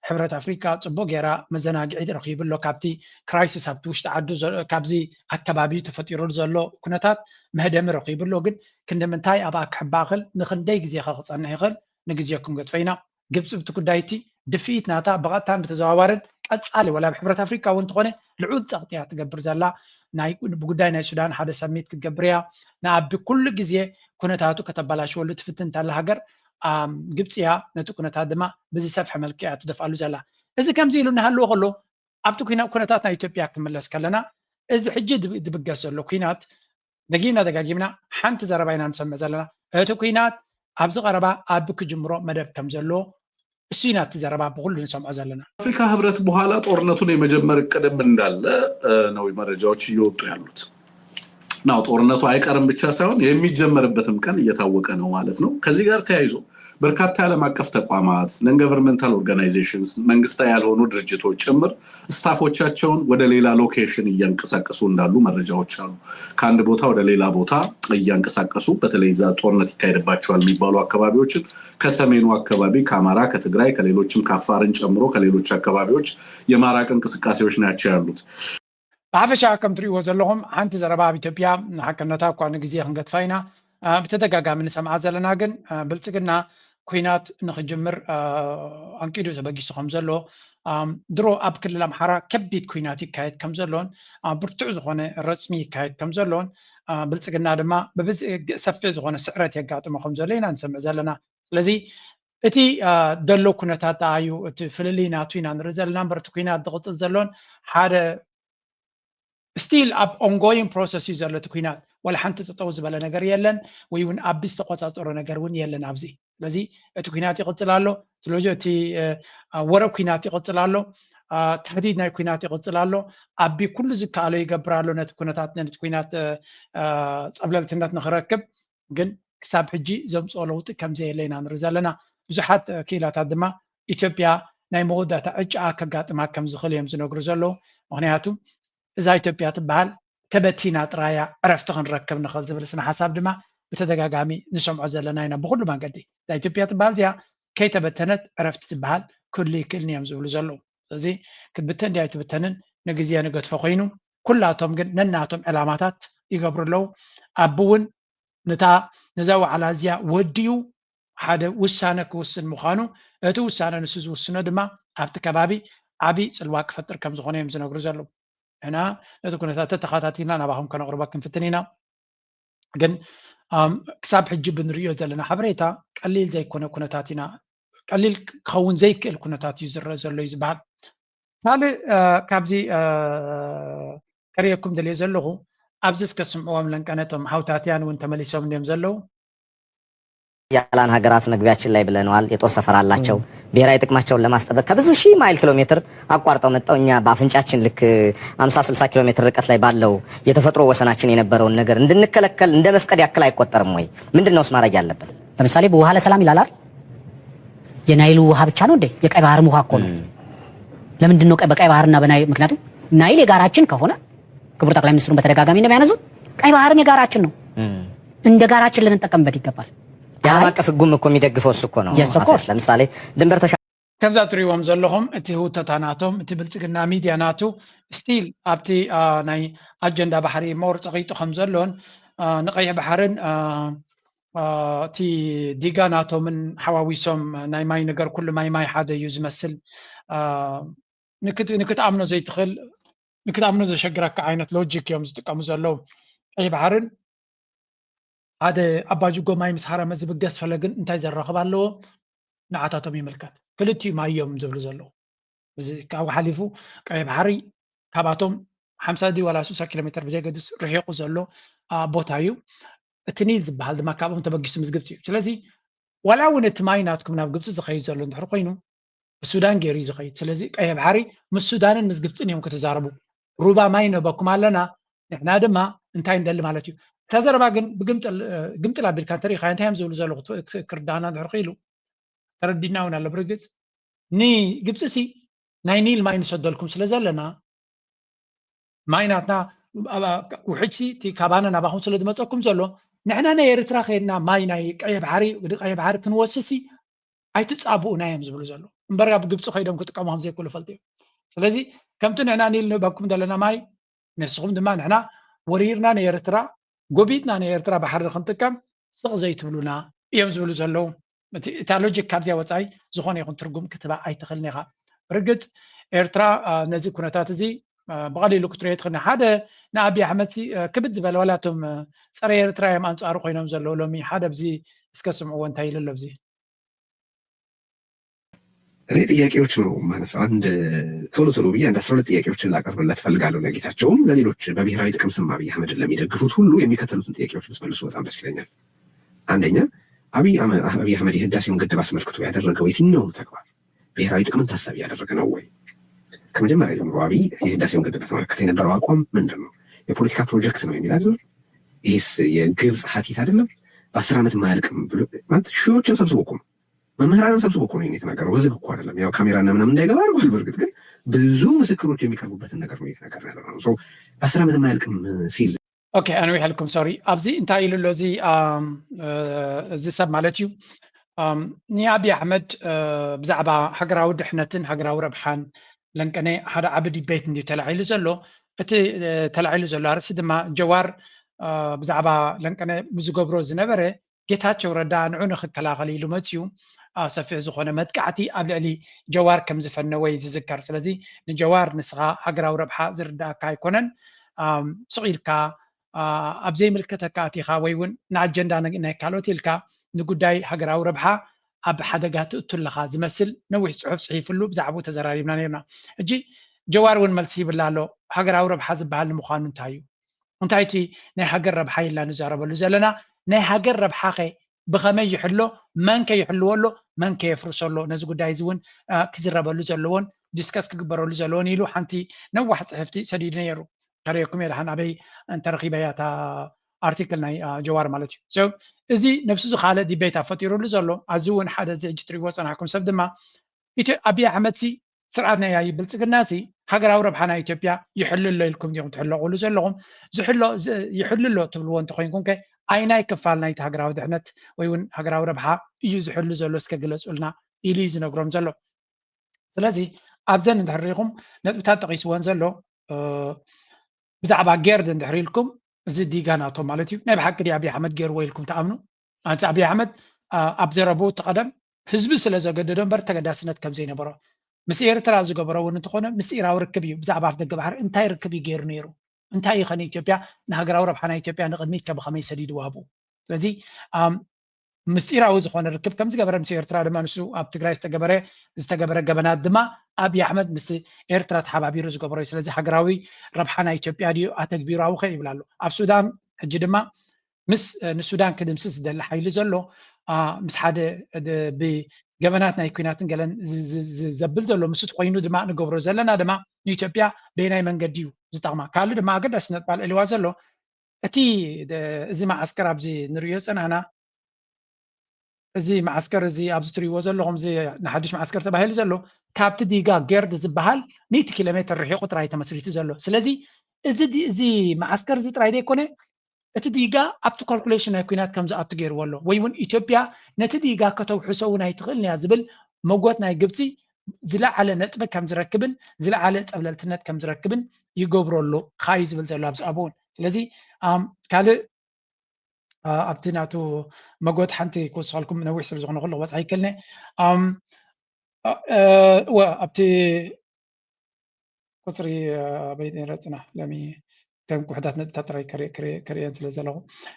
ሕብረት ኣፍሪካ ፅቡቅ ገይራ መዘናግዒ ረኪቡ ኣሎ። ካብቲ crisis ኣብቲ ውሽጢ ዓዱ ካብዚ ኣከባቢ ተፈጢሩሉ ዘሎ ኩነታት መህደሚ ረኪቡ ኣሎ። ግን ክንዲ ምንታይ ኣብኣ ክሕባእኽል ንክንደይ ግዜ ከ ክፀንሕ ይኽእል ንግዜኩም ገጥፈ ኢና። ግብፂ ብቲ ጉዳይ እቲ ድፍኢት ናታ ብቐጥታን ብተዘዋዋርን ቀፃሊ ወላ ኣብ ሕብረት ኣፍሪካ እውን እንተኾነ ልዑል ፀቕጢ እያ ትገብር ዘላ። ናይ ብጉዳይ ናይ ሱዳን ሓደ ሰሚት ክትገብር እያ። ንኣቢ ኩሉ ግዜ ኩነታቱ ከተበላሽወሉ ትፍትን እንታላ ሃገር ግብፂ እያ። ነቲ ኩነታት ድማ ብዝሰፍሐ መልክዕ እያ ትደፍኣሉ ዘላ። እዚ ከምዚ ኢሉ እናሃለወ ከሎ ኣብቲ ኩናት ኩነታት ናይ ኢትዮጵያ ክምለስ ከለና እዚ ሕጂ ድብገስ ዘሎ ኩናት ደጊምና ደጋጊምና ሓንቲ ዘረባ ኢና ንሰምዕ ዘለና። እቲ ኩናት ኣብዚ ቀረባ ኣብ ክጅምሮ መደብ ከም ዘሎ እሱ ኢና እቲ ዘረባ ብኩሉ ንሰምዖ ዘለና። ኣፍሪካ ህብረት በኋላ ጦርነቱን የመጀመር እቅድም እንዳለ ነው መረጃዎች እየወጡ ያሉት። ናው ጦርነቱ አይቀርም ብቻ ሳይሆን የሚጀመርበትም ቀን እየታወቀ ነው ማለት ነው። ከዚህ ጋር ተያይዞ በርካታ የዓለም አቀፍ ተቋማት፣ non governmental organizations፣ መንግስታዊ ያልሆኑ ድርጅቶች ጭምር staff ኦቻቸውን ወደ ሌላ location እያንቀሳቀሱ እንዳሉ መረጃዎች አሉ። ከአንድ ቦታ ወደ ሌላ ቦታ እያንቀሳቀሱ በተለይ እዛ ጦርነት ይካሄድባቸዋል የሚባሉ አካባቢዎችን ከሰሜኑ አካባቢ ከአማራ፣ ከትግራይ፣ ከሌሎችም ከአፋርን ጨምሮ ከሌሎች አካባቢዎች የማራቅ እንቅስቃሴዎች ናቸው ያሉት። ብሓፈሻ ከም ትሪእዎ ዘለኹም ሓንቲ ዘረባ ኣብ ኢትዮጵያ ንሓቅነታ እኳ ንግዜ ክንገድፋ ኢና ብተደጋጋሚ ንሰምዓ ዘለና። ግን ብልፅግና ኩናት ንክጅምር ኣንቂዱ ተበጊሱ ከም ዘሎ፣ ድሮ ኣብ ክልል ኣምሓራ ከቢድ ኩናት ይካየድ ከም ዘሎን ብርቱዕ ዝኾነ ረፅሚ ይካየድ ከም ዘሎን ብልፅግና ድማ ብብዝሒ ሰፊሕ ዝኾነ ስዕረት የጋጥሞ ከም ዘሎ ኢና ንሰምዕ ዘለና። ስለዚ እቲ ዘሎ ኩነታት ደኣ እዩ እቲ ፍልልይ ናቱ ኢና ንርኢ ዘለና እምበር እቲ ኩናት ዝቕፅል ዘሎን ሓደ still ኣብ ongoing process እዩ ዘሎ እቲ ኩናት። ዋላ ሓንቲ ጠጠው ዝበለ ነገር የለን ወይ እውን ኣቢ ዝተቆፃፀሮ ነገር እውን የለን ኣብዚ። ስለዚ እቲ ኩናት ይቕፅል ኣሎ። እቲ ወረ ኩናት ይቕፅል ኣሎ። ተህዲድ ናይ ኩናት ይቕፅል ኣሎ። ኣቢ ኩሉ ዝከኣሎ ይገብር ኣሎ ነቲ ኩነታት ነቲ ኩናት ፀብለልትነት ንክረክብ። ግን ክሳብ ሕጂ ዘምፅኦ ለውጢ ከምዘየለ ኢና ንርኢ ዘለና። ብዙሓት ክኢላታት ድማ ኢትዮጵያ ናይ መወዳእታ ዕጫኣ ከጋጥማ ከም ዝኽእል እዮም ዝነግሩ ዘለዉ። ምክንያቱ እዛ ኢትዮጵያ ትበሃል ተበቲና ጥራያ ዕረፍቲ ክንረክብ ንኽእል ዝብል ስነ ሓሳብ ድማ ብተደጋጋሚ ንሰምዖ ዘለና ኢና። ብኩሉ መንገዲ እዛ ኢትዮጵያ ትበሃል እዚኣ ከይተበተነት ዕረፍቲ ዝበሃል ክህሉ ይክእልን እዮም ዝብሉ ዘለዉ። ስለዚ ክትብተን ድያ ኣይትብተንን ንግዜ ንገድፎ ኮይኑ ኩላቶም ግን ነናቶም ዕላማታት ይገብሩ ኣለዉ። ኣቢ እውን ነታ ነዛ ዋዕላ እዚኣ ወዲኡ ሓደ ውሳነ ክውስን ምዃኑ እቲ ውሳነ ንሱ ዝውስኖ ድማ ኣብቲ ከባቢ ዓብዪ ፅልዋ ክፈጥር ከም ዝኾነ እዮም ዝነግሩ ዘለዉ። ንሕና ነቲ ኩነታት ተተኸታቲልና ናባኹም ከነቕርቦ ክንፍትን ኢና። ግን ክሳብ ሕጂ ብንሪኦ ዘለና ሓበሬታ ቀሊል ዘይኮነ ኩነታት ኢና ቀሊል ክኸውን ዘይክእል ኩነታት እዩ ዝረአ ዘሎ እዩ ዝበሃል። ካልእ ካብዚ ከርእየኩም ደልየ ዘለኹ ኣብዚ እስከ ስምዕዎም ለንቀነ እቶም ሓውታትያን እውን ተመሊሶም እንዲዮም ዘለዉ። ያላን ሀገራት መግቢያችን ላይ ብለነዋል። የጦር ሰፈር አላቸው። ብሔራዊ ጥቅማቸውን ለማስጠበቅ ከብዙ ሺህ ማይል ኪሎ ሜትር አቋርጠው መጥተው እኛ በአፍንጫችን ልክ አምሳ ስልሳ ኪሎ ሜትር ርቀት ላይ ባለው የተፈጥሮ ወሰናችን የነበረውን ነገር እንድንከለከል እንደ መፍቀድ ያክል አይቆጠርም ወይ? ምንድን ነውስ ማድረግ ያለብን? ለምሳሌ ውሃ ለሰላም ይላል አይደል? የናይል ውሃ ብቻ ነው እንዴ? የቀይ ባህርም ውሃ እኮ ነው። ለምንድን ነው ቀይ- በቀይ ባህርና በናይል? ምክንያቱም ናይል የጋራችን ከሆነ ክቡር ጠቅላይ ሚኒስትሩን በተደጋጋሚ እንደሚያነሱት ቀይ ባህርም የጋራችን ነው። እንደ ጋራችን ልንጠቀምበት ይገባል። የዓለም አይ- አቀፍ ህጉም እኮ የሚደግፈው እሱ እኮ ነው። Yes, of course. ለምሳሌ ድንበር ተሻ ከምዛ ትሪእዎም ዘለኹም እቲ ህውተታ ናቶም፣ እቲ ብልጽግና ሚድያ ናቱ ስቲል ኣብቲ አ፣ ናይ ኣጀንዳ ባሕሪ ሞር ጸቒጡ ከም ዘሎን አ፣ ንቀይሕ ባሕርን አ፣ አ፣ እቲ ዲጋ ናቶምን ሓዋዊሶም ናይ ማይ ነገር ኩሉ ማይ ማይ ሓደ እዩ ዝመስል አ፣ ንክት- ንክትኣምኖ ዘይትኽእል ንክትኣምኖ ዘሸግረካ ዓይነት ሎጂክ እዮም ዝጥቀሙ ዘለዉ። ቀይሕ ባሕርን ሓደ ኣባጅጎ ማይ ምስ ሃረመ ዝብገስ ፈለግን እንታይ ዘራኽብ ኣለዎ? ንዓታቶም ይምልከት። ክልቲኡ ማይ እዮም ዝብሉ ዘለዉ። እዚ ካብኡ ሓሊፉ ቀይሕ ባሕሪ ካብኣቶም ሓምሳ ድዩ ዋላ ስሳ ኪሎ ሜትር ብዘይገድስ ርሒቑ ዘሎ አ፣ ቦታ እዩ። እቲ ኒል ዝበሃል ድማ ካብኦም ተበጊሱ ምስ ግብፂ እዩ። ስለዚ ዋላ እውን እቲ ማይ ናትኩም ናብ ግብፂ ዝኸይድ ዘሎ እንድሕር ኮይኑ ብሱዳን ገይሩ እዩ ዝኸይድ። ስለዚ ቀይሕ ባሕሪ ምስ ሱዳንን ምስ ግብፅን እዮም ክትዛረቡ። ሩባ ማይ ንህበኩም ኣለና፣ ንሕና ድማ እንታይ ንደሊ ማለት እዩ። እታ ዘረባ ግን ብግምጥል እ፣ ግምጥል ኣቢልካ እንተሪኢኻ እንታይ እዮም ዝብሉ ዘለኹ ት- ክ- ክርዳና እንድሕር ክኢሉ ተረዲና እውን ኣሎ ብርግፅ ንግብፂ ሲ ናይ ኒል ማይ ንሰደልኩም ስለ ዘለና ማይ ናትና ኣብ- ኣብ- ውሕጅ ሲ እቲ ካባና ናባኹም ስለ ዝመፀኩም ዘሎ ንሕና ናይ ኤርትራ ከይድና ማይ ናይ ቀይሕ ባሕሪ ወዲ ቀይሕ ባሕሪ ክንወስድ ሲ ኣይትፃብኡና እዮም ዝብሉ ዘሎ እምበር ኣብ ግብፂ ከይዶም ክጥቀሙ ከም ዘይክእሉ ፈልጡ እዮም። ስለዚ ከምቲ ንሕና ኒል ንህበኩም ዘለና ማይ ንስኹም ድማ ንሕና ወሪርና ንኤርትራ ጎቢጥና ንኤርትራ ባሕሪ ክንጥቀም ስቕ ዘይትብሉና እዮም ዝብሉ ዘለዉ። እቲ- እታ ሎጂክ ካብዚኣ ወፃኢ ዝኾነ ይኹን ትርጉም ክትባ ኣይትኽእልን ኢኻ። ርግፅ ኤርትራ አ፣ ነዚ ኩነታት እዚ አ፣ ብቐሊሉ ክትሪኦ ትኽእል ሓደ ንኣብይ ኣሕመድ ሲ አ፣ ክብድ ዝበለ ዋላ እቶም አ፣ ፀረ ኤርትራ እዮም ኣንፃሩ ኮይኖም ዘለዉ ሎሚ ሓደ ብዚ እስከ ስምዕዎ እንታይ ኢሉ ኣሎ ብዚ እኔ ጥያቄዎች ነው የማነሳው። አንድ ቶሎ ቶሎ ብዬ አንድ አስራ ሁለት ጥያቄዎችን ላቀርብለት እፈልጋለሁ ለጌታቸውም ለሌሎች በብሔራዊ ጥቅም ስም አብይ አህመድን ለሚደግፉት ሁሉ የሚከተሉትን ጥያቄዎች ብትመልሱ በጣም ደስ ይለኛል። አንደኛ አብይ አህመ- አብይ አህመድ የህዳሴውን ግድብ አስመልክቶ ያደረገው የትኛውም ተግባር ብሔራዊ ጥቅምን ታሳቢ ያደረገ ነው ወይ? ከመጀመሪያ ጀምሮ አብይ የህዳሴውን ግድብ በተመለከተ የነበረው አቋም ምንድን ነው? የፖለቲካ ፕሮጀክት ነው የሚል አይደለም። ይህስ የግብፅ ሀቲት አይደለም? በአስር ዓመት ማያልቅም ብሎ ማለት ሺዎችን ሰብስቦ እኮ ነው መምህራንን ሰብስቦ እኮ ነው ይሄን የተናገረው። በዝግ እኮ አይደለም፣ ያው ካሜራና ምናምን እንዳይገባ አድርጓል። በእርግጥ ግን ብዙ ምስክሮች የሚቀርቡበትን ነገር ነው እየተናገርን ያለ ነው። So በአስር ዓመት የማያልቅም ሲል ኦኬ፣ ኣንዊሐልኩም ሶሪ። ኣብዚ እንታይ ኢሉ ኣሎ እዚ ኣም፣ እ፣ እዚ ሰብ ማለት እዩ ኣም፣ ንኣብይ ኣሕመድ እ፣ ብዛዕባ ሃገራዊ ድሕነትን ሃገራዊ ረብሓን ለንቀነ ሓደ ዓቢ ዲቤት እንድዩ ተላዒሉ ዘሎ። እቲ እ፣ ተላዒሉ ዘሎ ኣርእስቲ ድማ ጀዋር እ፣ ብዛዕባ ለንቀነ ብዝገብሮ ዝነበረ ጌታቸው ረዳ ንዑ ንክከላኸል ኢሉ መፅዩ አ፣ ሰፊሕ ዝኾነ መጥቃዕቲ ኣብ ልዕሊ ጀዋር ከም ዝፈነወ እዩ ዝዝከር። ስለዚ ንጀዋር ንስኻ ሃገራዊ ረብሓ ዝርዳእካ ኣይኮነን። ኣም፣ ስቕ ኢልካ አ፣ ኣብ ዘይምልከተካ ኣቲኻ ወይ እውን ንኣጀንዳ ን- ናይ ካልኦት ኢልካ ንጉዳይ ሃገራዊ ረብሓ ኣብ ሓደጋ ትእቱ ኣለኻ ዝመስል ነዊሕ ፅሑፍ ፅሒፍሉ ብዛዕባኡ ተዘራሪብና ነርና። ሕጂ ጀዋር እውን መልሲ ይብላ ኣሎ። ሃገራዊ ረብሓ ዝበሃል ንምዃኑ እንታይ እዩ? እንታይ እቲ ናይ ሃገር ረብሓ ኢልና ንዛረበሉ ዘለና? ናይ ሃገር ረብሓኸ ብኸመይ ይሕሎ? መን ከ ይሕልዎ ኣሎ? መን ከ የፍርሶ ኣሎ? ነዚ ጉዳይ እዚ እውን አ፣ ክዝረበሉ ዘለዎን ዲስከስ ክግበረሉ ዘለዎን ኢሉ ሓንቲ ነዋሕ ፅሕፍቲ ሰዲዱ ነይሩ። ከርእየኩም እየ ደሓን ኣበይ እንተረኺበያ እታ ኣርቲክል ናይ አ፣ ጀዋር ማለት እዩ። So፣ እዚ ነብሱ ዝኻለ ዲቤት ፈጢሩሉ ዘሎ ኣዚ እውን ሓደ እዚ ሕጂ ትሪእዎ ፀናሕኩም ሰብ ድማ ኢትዮ ኣብይ ኣሕመድ ሲ ስርዓት ናይ ኣብይ ብልፅግና ሲ ሃገራዊ ረብሓ ናይ ኢትዮጵያ ይሕሉ ኣሎ ኢልኩም ዲኹም ትሕለቑሉ ዘለኹም? ዝሕሎ ዝ- ይሕሉ ኣሎ ትብልዎ እንተኮይንኩም ከ ኣይናይ ክፋል ናይቲ ሃገራዊ ድሕነት ወይ እውን ሃገራዊ ረብሓ እዩ ዝሕሉ ዘሎ እስከ ግለፁልና ኢሉ እዩ ዝነግሮም ዘሎ። ስለዚ ኣብዘን እንድሕር ሪኢኹም ነጥብታት ጠቂስወን ዘሎ እ፣ ብዛዕባ ጌርድ እንድሕር ኢልኩም እዚ ዲጋ ናቶም ማለት እዩ። ናይ ብሓቂ ድዩ ኣብይ ኣሕመድ ገይርዎ ኢልኩም ትኣምኑ? ኣንተ ኣብይ ኣሕመድ አ፣ ኣብ ዘረብኡ እቲ ቀደም ህዝቢ ስለ ዘገደዶ እምበር ተገዳስነት ከም ዘይነበሮ ምስ ኤርትራ ዝገበሮ እውን እንተኾነ ምስጢራዊ ርክብ እዩ። ብዛዕባ ኣፍ ደገ ባሕሪ እንታይ ርክብ እዩ ገይሩ ነይሩ? እንታይ እዩ ኸ ንኢትዮጵያ ንሃገራዊ ረብሓ ናይ ኢትዮጵያ ንቕድሚት ከ ብኸመይ ሰዲድዋ ኣብኡ? ስለዚ ኣም፣ ምስጢራዊ ዝኾነ ርክብ ከም ዝገበረ ምስ ኤርትራ ድማ ንሱ ኣብ ትግራይ ዝተገበረ ዝተገበረ ገበናት ድማ ኣብይ ኣሕመድ ምስ ኤርትራ ተሓባቢሩ ዝገበሮ እዩ። ስለዚ ሃገራዊ ረብሓ ናይ ኢትዮጵያ ድዩ ኣተግቢሩ ኣብኸ ይብል ኣሎ። ኣብ ሱዳን ሕጂ ድማ ምስ እ፣ ንሱዳን ክድምስስ ዝደሊ ሓይሊ ዘሎ አ፣ ምስ ሓደ እ፣ ድ- ብገበናት ናይ ኩናትን ገለን ዝ- ዝ- ዝ- ዘብል ዘሎ ምስ እቲ ኮይኑ ድማ ንገብሮ ዘለና ድማ ንኢትዮጵያ በየናይ መንገዲ እዩ ዝጠቕማ ካልእ ድማ ኣገዳሲ ነጥቢ ኣልዒልዋ ዘሎ እቲ ደ- እዚ መዓስከር ኣብዚ ንሪኦ ፀናና እዚ መዓስከር እዚ ኣብዚ ትሪእዎ ዘለኹም፣ እዚ ንሓድሽ መዓስከር ተባሂሉ ዘሎ፣ ካብቲ ዲጋ ጌርድ ዝበሃል ሚእቲ ኪሎ ሜትር ርሒቑ ጥራይ ተመስሪቱ ዘሎ። ስለዚ እዚ ዲ-፣ እዚ መዓስከር እዚ ጥራይ ዘይኮነ፣ እቲ ዲጋ ኣብቲ ካልኩሌሽን ናይ ኲናት ከም ዝኣቱ ገይርዎ ኣሎ። ወይ እውን ኢትዮጵያ ነቲ ዲጋ ከተውሕሶ እውን ኣይትኽእልን እያ ዝብል መጎት ናይ ግብፂ ዝለዓለ ነጥቢ ከም ዝረክብን ዝለዓለ ፀብለልትነት ከም ዝረክብን ይገብሮ ኣሎ ኻዩ ዝብል ዘሎ ኣብዚ ኣብኡ እውን። ስለዚ፣ ኣም፣ ካልእ፣ ኣ፣ ኣብቲ ናቱ መጎት ሓንቲ ክውስኸልኩም፣ ነዊሕ ስለ ዝኾነ ኩሉ ክበፅሕ ኣይክእልን እየ። ኣም፣ ኣ፣ እ፣ እወ፣ ኣብቲ ቁፅሪ፣ እ፣ ኣበይ ነይረ? ፅና፣ ለሚ እተን ውሑዳት ነጥብታት ጥራይ ከርኢ-፣ ከርኢ-፣ ከርእየን ስለ ዘለኹ።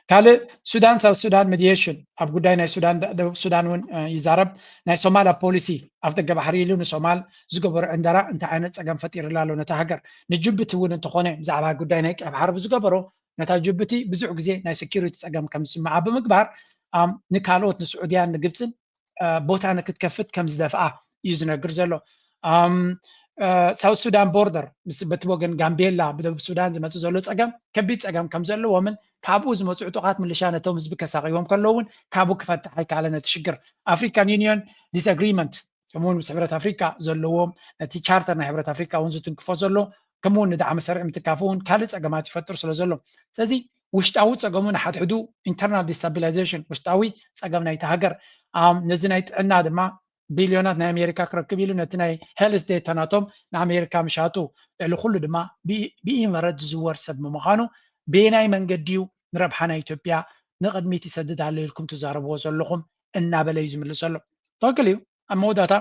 ካልእ፣ ሱዳን፣ ሳውት ሱዳን ሚዲየሽን ኣብ ጉዳይ ናይ ሱዳን፣ ደ-፣ ደቡብ ሱዳን እውን፣ እ፣ ይዛረብ። ናይ ሶማል ኣብ ፖሊሲ ኣፍ ደገ ባሕሪ ኢሉ ንሶማል ዝገበሮ ዕንደራ እንታይ ዓይነት ፀገም ፈጢርላ ኣሎ ነታ ሃገር? ንጅቡቲ እውን እንተኾነ ብዛዕባ ጉዳይ ናይ ቀይ ባሕሪ ብዝገበሮ ነታ ጅቡቲ ብዙሕ ግዜ ናይ ሴኪሪቲ ፀገም ከም ዝስምዓ ብምግባር፣ ኣም፣ ንካልኦት ንስዑድያን ንግብፅን፣ እ፣ ቦታ ንክትከፍት ከም ዝደፍኣ እዩ ዝነግር ዘሎ። ኣም፣ እ፣ ሳውት ሱዳን ቦርደር ምስ፣ በቲ ወገን ጋምቤላ ብደቡብ ሱዳን ዝመፅእ ዘሎ ፀገም ከቢድ ፀገም ከም ዘለዎምን ካብኡ ዝመፁ ዕጡቓት ምልሻ ነቶም ህዝቢ ከሳቒዎም ከለዉ እውን ካብኡ ክፈትሕ ኣይከኣለን ነቲ ሽግር። ኣፍሪካን ዩኒየን ዲስኣግሪመንት ከምኡውን ምስ ሕብረት ኣፍሪካ ዘለዎም ነቲ ቻርተር ናይ ሕብረት ኣፍሪካ እውን ዝትንክፎ ዘሎ ከምኡውን ንዳዕመ ሰሪዕ ምትካፍ እውን ካልእ ፀገማት ይፈጥር ስለ ዘሎ። ስለዚ ውሽጣዊ ፀገሙ ንሓድሕዱ ኢንተርናል ዲስታቢላይዜሽን ውሽጣዊ ፀገም ናይቲ ሃገር። ኣም፣ ነዚ ናይ ጥዕና ድማ ቢልዮናት ናይ ኣሜሪካ ክረክብ ኢሉ ነቲ ናይ ሄልስ ዴታ ናቶም ንኣሜሪካ ምሻጡ፣ ልዕሊ ኩሉ ድማ ብኢ-፣ ብኢንቨረድ ዝዝወር ሰብ ብምዃኑ በየናይ መንገዲ እዩ ንረብሓ ናይ ኢትዮጵያ ንቕድሚት ይሰድድ ኣሎ ኢልኩም ትዛረብዎ ዘለኹም እናበለ እዩ ዝምልስ ዘሎ። ትኽክል እዩ። ኣብ መወዳእታ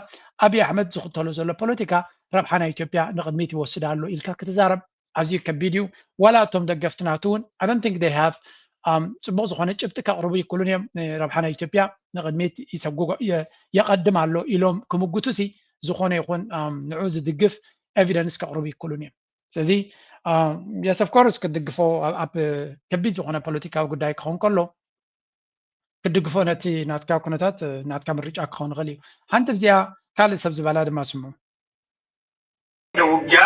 ኣብይ ኣሕመድ ዝኽተሎ ዘሎ ፖለቲካ ረብሓ ናይ ኢትዮጵያ ንቕድሚት ይወስድ ኣሎ ኢልካ ክትዛረብ ኣዝዩ ከቢድ እዩ። ዋላ እቶም ደገፍቲ ናቱ እውን I don't think they have፣ ኣም፣ ፅቡቕ ዝኾነ ጭብጢ ከቕርቡ ይክእሉን እዮም። እ፣ ረብሓ ናይ ኢትዮጵያ ንቕድሚት ይሰጉጎ፣ የ-፣ የቐድም ኣሎ ኢሎም ክምጉቱ ሲ ዝኾነ ይኹን፣ ኣም፣ ንዑ ዝድግፍ ኤቪደንስ ከቕርቡ ይክእሉን እዮም። ስለዚ፣ ኣም፣ yes of course ክትድግፎ ኣብ፣ ኣብ ከቢድ ዝኾነ ፖለቲካዊ ጉዳይ ክኸውን ከሎ ክትድግፎ ነቲ ናትካ ኩነታት፣ ናትካ ምርጫ ክኸውን ይኽእል እዩ። ሓንቲ ብዚኣ ካልእ ሰብ ዝበላ ድማ ስምዑ። ውጊያ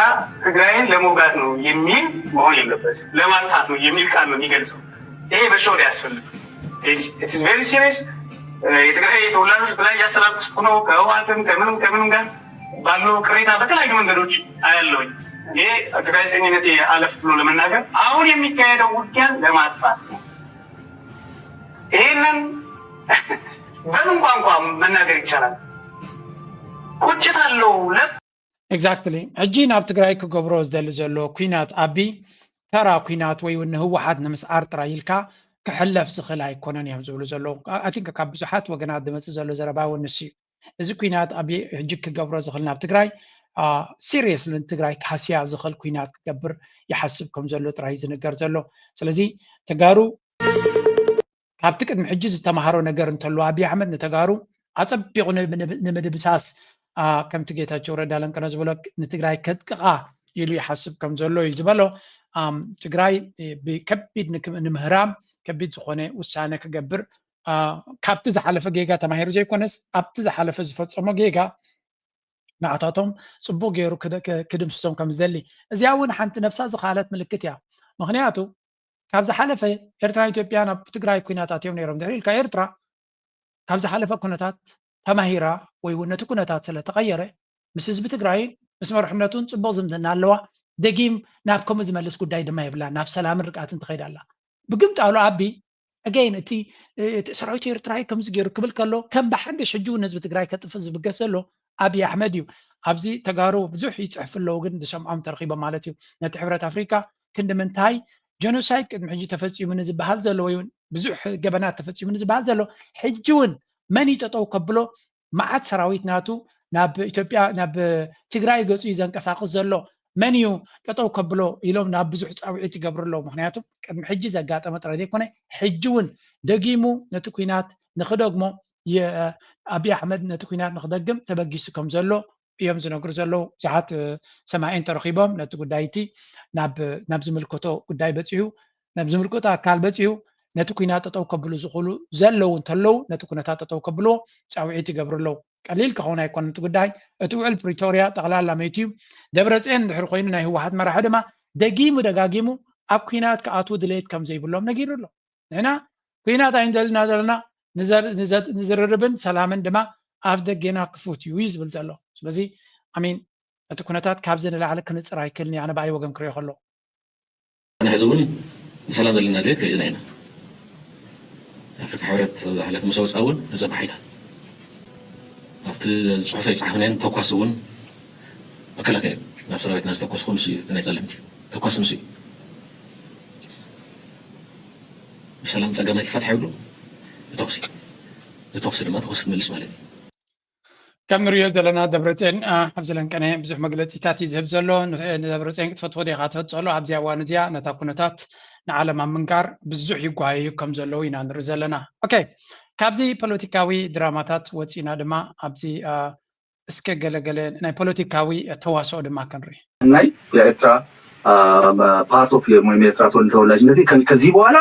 ትግራይን ለመውጋት ነው የሚል መሆን የለበትም። ለማጥፋት ነው የሚል ቃል ነው የሚገልጸው። ይሄ መሸወድ አያስፈልግም። It is very serious። የትግራይ ተወላጆች በተለያየ አሰላለፍ ውስጥ ሆነው ከህወሓትም ከምንም ከምንም ጋር ባለው ቅሬታ በተለያዩ መንገዶች አያለሁኝ። ይሄ ከጋዜጠኝነቴ አለፍ ብሎ ለመናገር አሁን የሚካሄደው ውጊያ ለማጥፋት ነው። ይሄንን በምን ቋንቋ መናገር ይቻላል? ቁጭት አለው። ለ- Exactly። ሕጂ ናብ ትግራይ ክገብሮ ዝደሊ ዘሎ ኲናት ኣቢ ተራ ኲናት ወይ እውን ንህወሓት ንምስዓር ጥራይ ኢልካ ክሕለፍ ዝኽእል ኣይኮነን እዮም ዝብሉ ዘለዉ። I think ካብ ብዙሓት ወገናት ዝመፅእ ዘሎ ዘረባ እውን ንሱ እዩ። እዚ ኲናት ኣቢ ሕጂ ክገብሮ ዝኽእል ናብ ትግራይ፣ አ፣ ሲሪየስ ንትግራይ ካህስያ ዝኽእል ኲናት ክገብር ይሓስብ ከም ዘሎ ጥራይ ዝንገር ዘሎ። ስለዚ ተጋሩ ካብቲ ቅድሚ ሕጂ ዝተምሃሮ ነገር እንተሎ፣ ኣብይ ኣሕመድ ንተጋሩ ኣጸቢቑ ን-፣ ን-፣ ንምድምሳስ፣ አ፣ ከምቲ ጌታቸው ረዳ ለንቀነ ዝበሎ ንትግራይ ከጥቅቓ ኢሉ ይሓስብ ከም ዘሎ እዩ ዝበሎ። ኣም፣ ትግራይ፣ እ፣ ብከቢድ ንክ-፣ ንምህራም ከቢድ ዝኾነ ውሳነ ክገብር፣ አ፣ ካብቲ ዝሓለፈ ጌጋ ተማሂሩ ዘይኮነስ፣ ኣብቲ ዝሓለፈ ዝፈጸሞ ጌጋ ንዓታቶም ጽቡቕ ገይሩ ክደ-፣ ክ-፣ ክድምስሶም ከም ዝደሊ። እዚኣ እውን ሓንቲ ነብሳ ዝኸኣለት ምልክት እያ። ምኽንያቱ ካብ ዝሓለፈ ኤርትራን ኢትዮጵያን ኣብ ትግራይ ኲናት ኣትዮም ነይሮም። ድሕሪ ኢልካ ኤርትራ ካብ ዝሓለፈ ኩነታት ተማሂራ ወይ እውን ነቲ ኩነታት ስለ ተቐየረ ምስ ህዝቢ ትግራይን ምስ መርሕነቱን ጽቡቕ ዝምድና ኣለዋ። ደጊም ናብ ከምኡ ዝመልስ ጉዳይ ድማ የብላን። ናብ ሰላምን ርግኣትን ትኸይድ ኣላ። ብግምጣሉ ኣቢ ኣገይን እቲ፣ እቲ ሰራዊት ኤርትራ እዩ ከምዚ ገይሩ ክብል ከሎ ከም ብሓድሽ ሕጂ እውን ህዝቢ ትግራይ ከጥፍእ ዝብገስ ዘሎ ኣብይ ኣሕመድ እዩ። ኣብዚ ተጋሩ ብዙሕ ይፅሕፉ ኣለዉ፣ ግን ዝሰምዖም ተረኺቦም ማለት እዩ። ነቲ ሕብረት ኣፍሪካ ክንዲ ምንታይ ጀኖሳይድ ቅድሚ ሕጂ ተፈፂሙ ንዝበሃል ዘሎ ወይ እውን ብዙሕ ገበናት ተፈፂሙ ንዝበሃል ዘሎ ሕጂ እውን መን እዩ ጠጠው ከብሎ? መዓት ሰራዊት ናቱ ናብ ኢትዮጵያ፣ ናብ ትግራይ ገፁ እዩ ዘንቀሳቕስ ዘሎ፣ መን እዩ ጠጠው ከብሎ ኢሎም ናብ ብዙሕ ፃውዒት ይገብሩ ኣለዉ። ምክንያቱ ቅድሚ ሕጂ ዘጋጠመ ጥራይ ዘይኮነ ሕጂ እውን ደጊሙ ነቲ ኲናት ንክደግሞ የ-፣ ኣብይ ኣሕመድ ነቲ ኲናት ንክደግም ተበጊሱ ከም ዘሎ እዮም ዝነግሩ ዘለዉ። ብዙሓት፣ እ፣ ሰማዒን ተረኺቦም ነቲ ጉዳይ እቲ ናብ፣ ናብ ዝምልከቶ ጉዳይ በፂሑ፣ ናብ ዝምልከቶ ኣካል በፂሑ ነቲ ኲናት ጠጠው ከብሉ ዝኽእሉ ዘለዉ እንተለዉ ነቲ ኩነታት ጠጠው ከብልዎ ፃውዒት ይገብሩ ኣለዉ። ቀሊል ክኸውን ኣይኮነን እቲ ጉዳይ። እቲ ውዕል ፕሪቶርያ ጠቕላላ መይቱ እዩ። ደብረፅዮን እንድሕር ኮይኑ ናይ ህወሓት መራሒ ድማ ደጊሙ ደጋጊሙ ኣብ ኲናት ክኣትዉ ድሌት ከም ዘይብሎም ነጊሩ ኣሎ። ንሕና ኲናት ኣይንደልና ዘለና ንዘርርብን ሰላምን ድማ ኣፍ ደጌና ክፉት እዩ እዩ ዝብል ዘሎ። ስለዚ ኣሚን እቲ ኩነታት ካብዚ ንላዕሊ ክንፅር ኣይክልን ኣነ ብኣይ ወገን ክሪኦ ከሎ ንሕዚ እውን ንሰላም ዘለና ድሌት ገሊፅና ኢና። ኣፍሪካ ሕብረት ዝሓለፈ ምስ ኣውፅኣ እውን ንፀባሒታ ኣብቲ ፅሑፈይ ፀሓፍናየን ተኳሲ እውን መከላከያ ናብ ሰራዊትና ዝተኮስኩ ንሱ እዩ ናይ ፀለምቲ ተኳሲ ንሱ እዩ። ብሰላም ፀገማይ ክፈትሐ ይብሉ ብተኩሲ ብተኩሲ ድማ ተኩሲ ትመልስ ማለት እዩ። ከም ንሪኦ ዘለና ደብረፅዮን ኣብዚ ለንቀነ ብዙሕ መግለፂታት እዩ ዝህብ ዘሎ። ንደብረፅዮን ክትፈትዎ ዲኻ ትህፀሉ ኣብዚ እዋን እዚኣ ነታ ኩነታት ንዓለም ኣብ ምንጋር ብዙሕ ይጓየዩ ከም ዘለዉ ኢና ንርኢ ዘለና። ኦኬ፣ ካብዚ ፖለቲካዊ ድራማታት ወፂና ድማ ኣብዚ እስከ ገለገለ ናይ ፖለቲካዊ ተዋስኦ ድማ ክንርኢ። ናይ የኤርትራ part of ወይም የኤርትራ ተወላጅነት ከዚህ በኋላ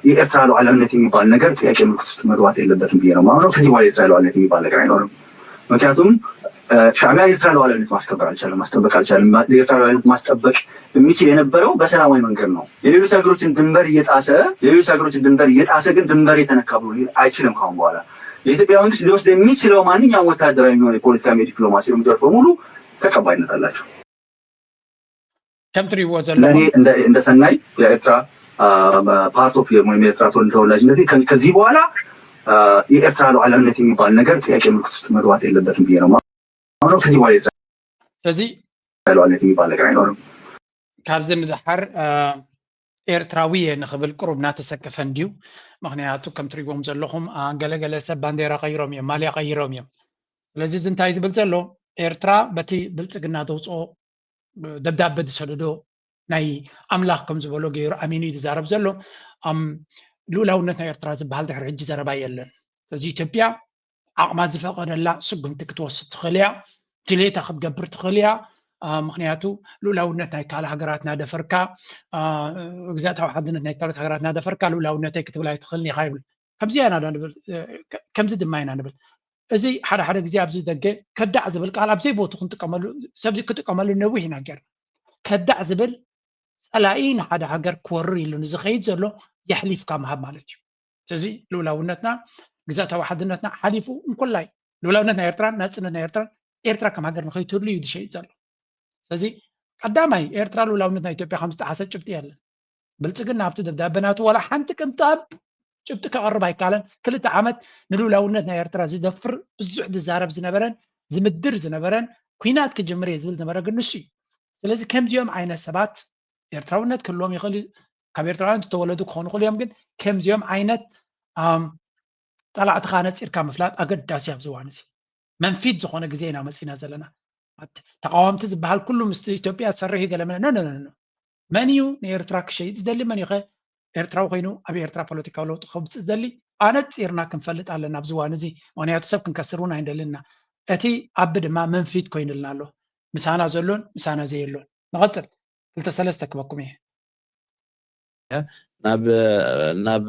የኤርትራ ሉዓላዊነት የሚባል ነገር ጥያቄ ምልክት ውስጥ መግባት የለበትም ብዬ ነው የማምነው። ከዚህ በኋላ የኤርትራ ሉዓላዊነት የሚባል ነገር አይኖርም። ምክንያቱም ሻዕቢያ የኤርትራ ሉዓላዊነት ማስከበር አልቻለም፣ ማስጠበቅ አልቻለም። የኤርትራ ሉዓላዊነት ማስጠበቅ የሚችል የነበረው በሰላማዊ መንገድ ነው። የሌሎች ሀገሮችን ድንበር እየጣሰ የሌሎች ሀገሮችን ድንበር እየጣሰ ግን ድንበር የተነካ ብሎ ሊል አይችልም። ካሁን በኋላ የኢትዮጵያ መንግስት ሊወስድ የሚችለው ማንኛውም ወታደራዊ የሚሆን የፖለቲካ የዲፕሎማሲ እርምጃዎች በሙሉ ተቀባይነት አላቸው። ከም ትሪእዎ ለእኔ ዘለኹም እንደ እንደ ሰናይ የኤርትራ part of ወይም የኤርትራ ተወላጅነት ከዚህ በኋላ የኤርትራ ሉዓላዊነት የሚባል ነገር ጥያቄ ምልክት ውስጥ መግባት የለበትም ብዬ ነው የማምነው። ከዚህ በኋላ የኤርትራ ስለዚ ሉዓላዊነት የሚባል ነገር አይኖርም። ካብዚ ንደሓር ኤርትራዊ እየ ንኽብል ቅሩብ እናተሰከፈ እንድዩ። ምኽንያቱ ከም ትሪእዎም ዘለኹም ገለገለ ሰብ ባንዴራ ቀይሮም እዮም፣ ማልያ ቀይሮም እዮም። ስለዚ እዚ እንታይ ዝብል ዘሎ ኤርትራ በቲ ብልፅግና ዘውፅኦ ደብዳበ ዝሰደዶ ናይ ኣምላኽ ከም ዝበሎ ገይሩ ኣሚኑ እዩ ዝዛረብ ዘሎ። ልኡላውነት ናይ ኤርትራ ዝበሃል ድሕሪ ሕጂ ዘረባ የለን። ስለዚ ኢትዮጵያ ዓቕማ ዝፈቐደላ ስጉምቲ ክትወስድ ትኽእል እያ፣ ድሌታ ክትገብር ትኽእል እያ። ምክንያቱ ልኡላውነት ናይ ካልእ ሃገራት እናደፈርካ ግዛእታዊ ሓድነት ናይ ካልኦት ሃገራት እናደፈርካ ልኡላውነተይ ክትብል ኣይትኽእልን ኢኻ ይብል። ከምዚ ኢና ንብል፣ ከምዚ ድማ ኢና ንብል። እዚ ሓደ ሓደ ግዜ ኣብዚ ደገ ከዳዕ ዝብል ቃል ኣብ ዘይቦቱ ክንጥቀመሉ ሰብ ክጥቀመሉ ነዊሕ ኢና ጌርና። ከዳዕ ዝብል ፀላኢ ንሓደ ሃገር ክወርር ኢሉ ንዝኸይድ ዘሎ የሕሊፍካ ምሃብ ማለት እዩ። ስለዚ ልኡላውነትና ግዛእታዊ ሓድነትና ሓሊፉ እንኮላይ ልኡላውነት ናይ ኤርትራን ናፅነት ናይ ኤርትራን ኤርትራ ከም ሃገር ንኸይትህሉ እዩ ዝሸይጥ ዘሎ። ስለዚ ቀዳማይ ኤርትራ ልኡላውነት ናይ ኢትዮጵያ ከም ዝጠሓሰ ጭብጢ የለን። ብልፅግና ኣብቲ ደብዳበ ናቱ ዋላ ሓንቲ ቅንጣብ ጭብጢ ከቕርብ ኣይከኣለን። ክልተ ዓመት ንልኡላውነት ናይ ኤርትራ ዝደፍር ብዙሕ ዝዛረብ ዝነበረን ዝምድር ዝነበረን ኩናት ክጅምር እየ ዝብል ዝነበረ ግን ንሱ እዩ። ስለዚ ከምዚኦም ዓይነት ሰባት ኤርትራውነት ክህልዎም ይኽእል እዩ። ካብ ኤርትራውያን ዝተወለዱ ክኾኑ ይኽእሉ እዮም። ግን ከምዚኦም ዓይነት ጸላዕትኻ ነፂርካ ምፍላጥ ኣገዳሲ ኣብዚ እዋን እዚ። መንፊት ዝኾነ ግዜ ኢና መፂና ዘለና። ተቃወምቲ ዝበሃል ኩሉ ምስቲ ኢትዮጵያ ዝሰርሕ እዩ ገለ መለ ኖ ኖ ኖ። መን እዩ ንኤርትራ ክሸይጥ ዝደሊ? መን እዩ ከ ኤርትራዊ ኮይኑ ኣብ ኤርትራ ፖለቲካዊ ለውጢ ከብፅእ ዝደሊ? ኣነፂርና ክንፈልጥ ኣለና ኣብዚ እዋን እዚ። ምክንያቱ ሰብ ክንከስር እውን ኣይንደልን ኢና። እቲ ኣቢ ድማ መንፊት ኮይኑልና ኣሎ። ምሳና ዘሎን ምሳና ዘየሎን። ንቐፅል። ክልተ ሰለስተ ክበኩም እየ። ናብ ናብ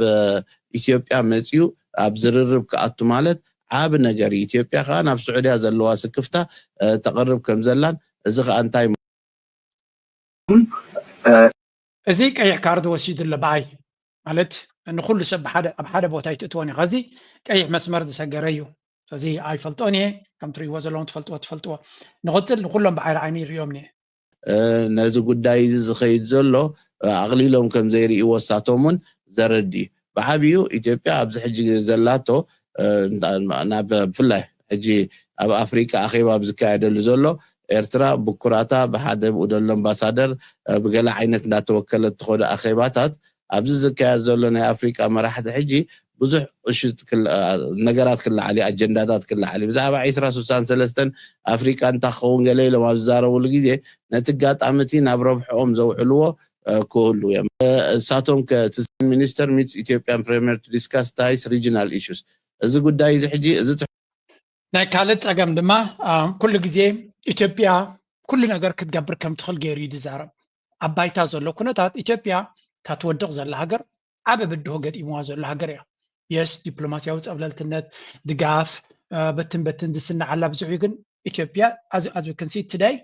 ኢትዮጵያ መፅዩ ኣብ ዝርርብ ክኣቱ ማለት ዓቢ ነገር እዩ። ኢትዮጵያ ከዓ ናብ ስዑድያ ዘለዋ ስክፍታ ተቕርብ ከም ዘላን እዚ ከዓ እንታይ እዚ ቀይሕ ካርድ ወሲዱ ኣሎ ብኣይ ማለት ንኩሉ ሰብ ብሓደ ኣብ ሓደ ቦታ ኣይትእትዎን ኢኻ። እዚ ቀይሕ መስመር ዝሰገረ እዩ። ስለዚ ኣይፈልጦን እየ። ከም ትርእይዎ ዘለኹም ትፈልጥዎ ትፈልጥዎ። ንቕፅል ንኩሎም ብዓይኒ ዓይኒ ይርእዮም እየ። ነዚ ጉዳይ እዚ ዝኸይድ ዘሎ ኣቕሊሎም ከም ዘይርእይዎ እሳቶም እውን ዘረድእ እዩ። ብዓብዩ ኢትዮጵያ ኣብዚ ሕጂ ዘላቶ ናብ ብፍላይ ሕጂ ኣብ ኣፍሪቃ ኣኼባ ኣብ ዝካየደሉ ዘሎ ኤርትራ ብኩራታ ብሓደ ብኡ ዘሎ ኣምባሳደር ብገለ ዓይነት እንዳተወከለት ትኸዶ ኣኼባታት ኣብዚ ዝካየድ ዘሎ ናይ ኣፍሪቃ መራሕቲ ሕጂ ብዙሕ እሹት ነገራት ክለዓል እዩ፣ ኣጀንዳታት ክለዓል እዩ። ብዛዕባ ዒስራ ስሳን ሰለስተን ኣፍሪቃ እንታይ ክኸውን ገለ ኢሎም ኣብ ዝዛረብሉ ግዜ ነቲ ኣጋጣሚ እቲ ናብ ረብሕኦም ዘውዕልዎ ክህሉ እዮም። እሳቶም ከ እቲ ሚኒስተር ሚትስ ኢትዮጵያን ፕሬምየር ቱ ዲስካስ ታይስ ሪጅናል ኢሹስ እዚ ጉዳይ እዚ ሕጂ እዚ ናይ ካልእ ፀገም ድማ ኩሉ ግዜ ኢትዮጵያ ኩሉ ነገር ክትገብር ከም ትኽእል ገይሩ እዩ ዝዛረብ። ኣብ ባይታ ዘሎ ኩነታት ኢትዮጵያ እታ ትወድቕ ዘላ ሃገር ዓቢ ብድሆ ገጢምዋ ዘሎ ሃገር እያ። የስ ዲፕሎማስያዊ ፀብለልትነት ድጋፍ በትን በትን ዝስንዓላ ብዙሕ እዩ። ግን ኢትዮጵያ as we can see today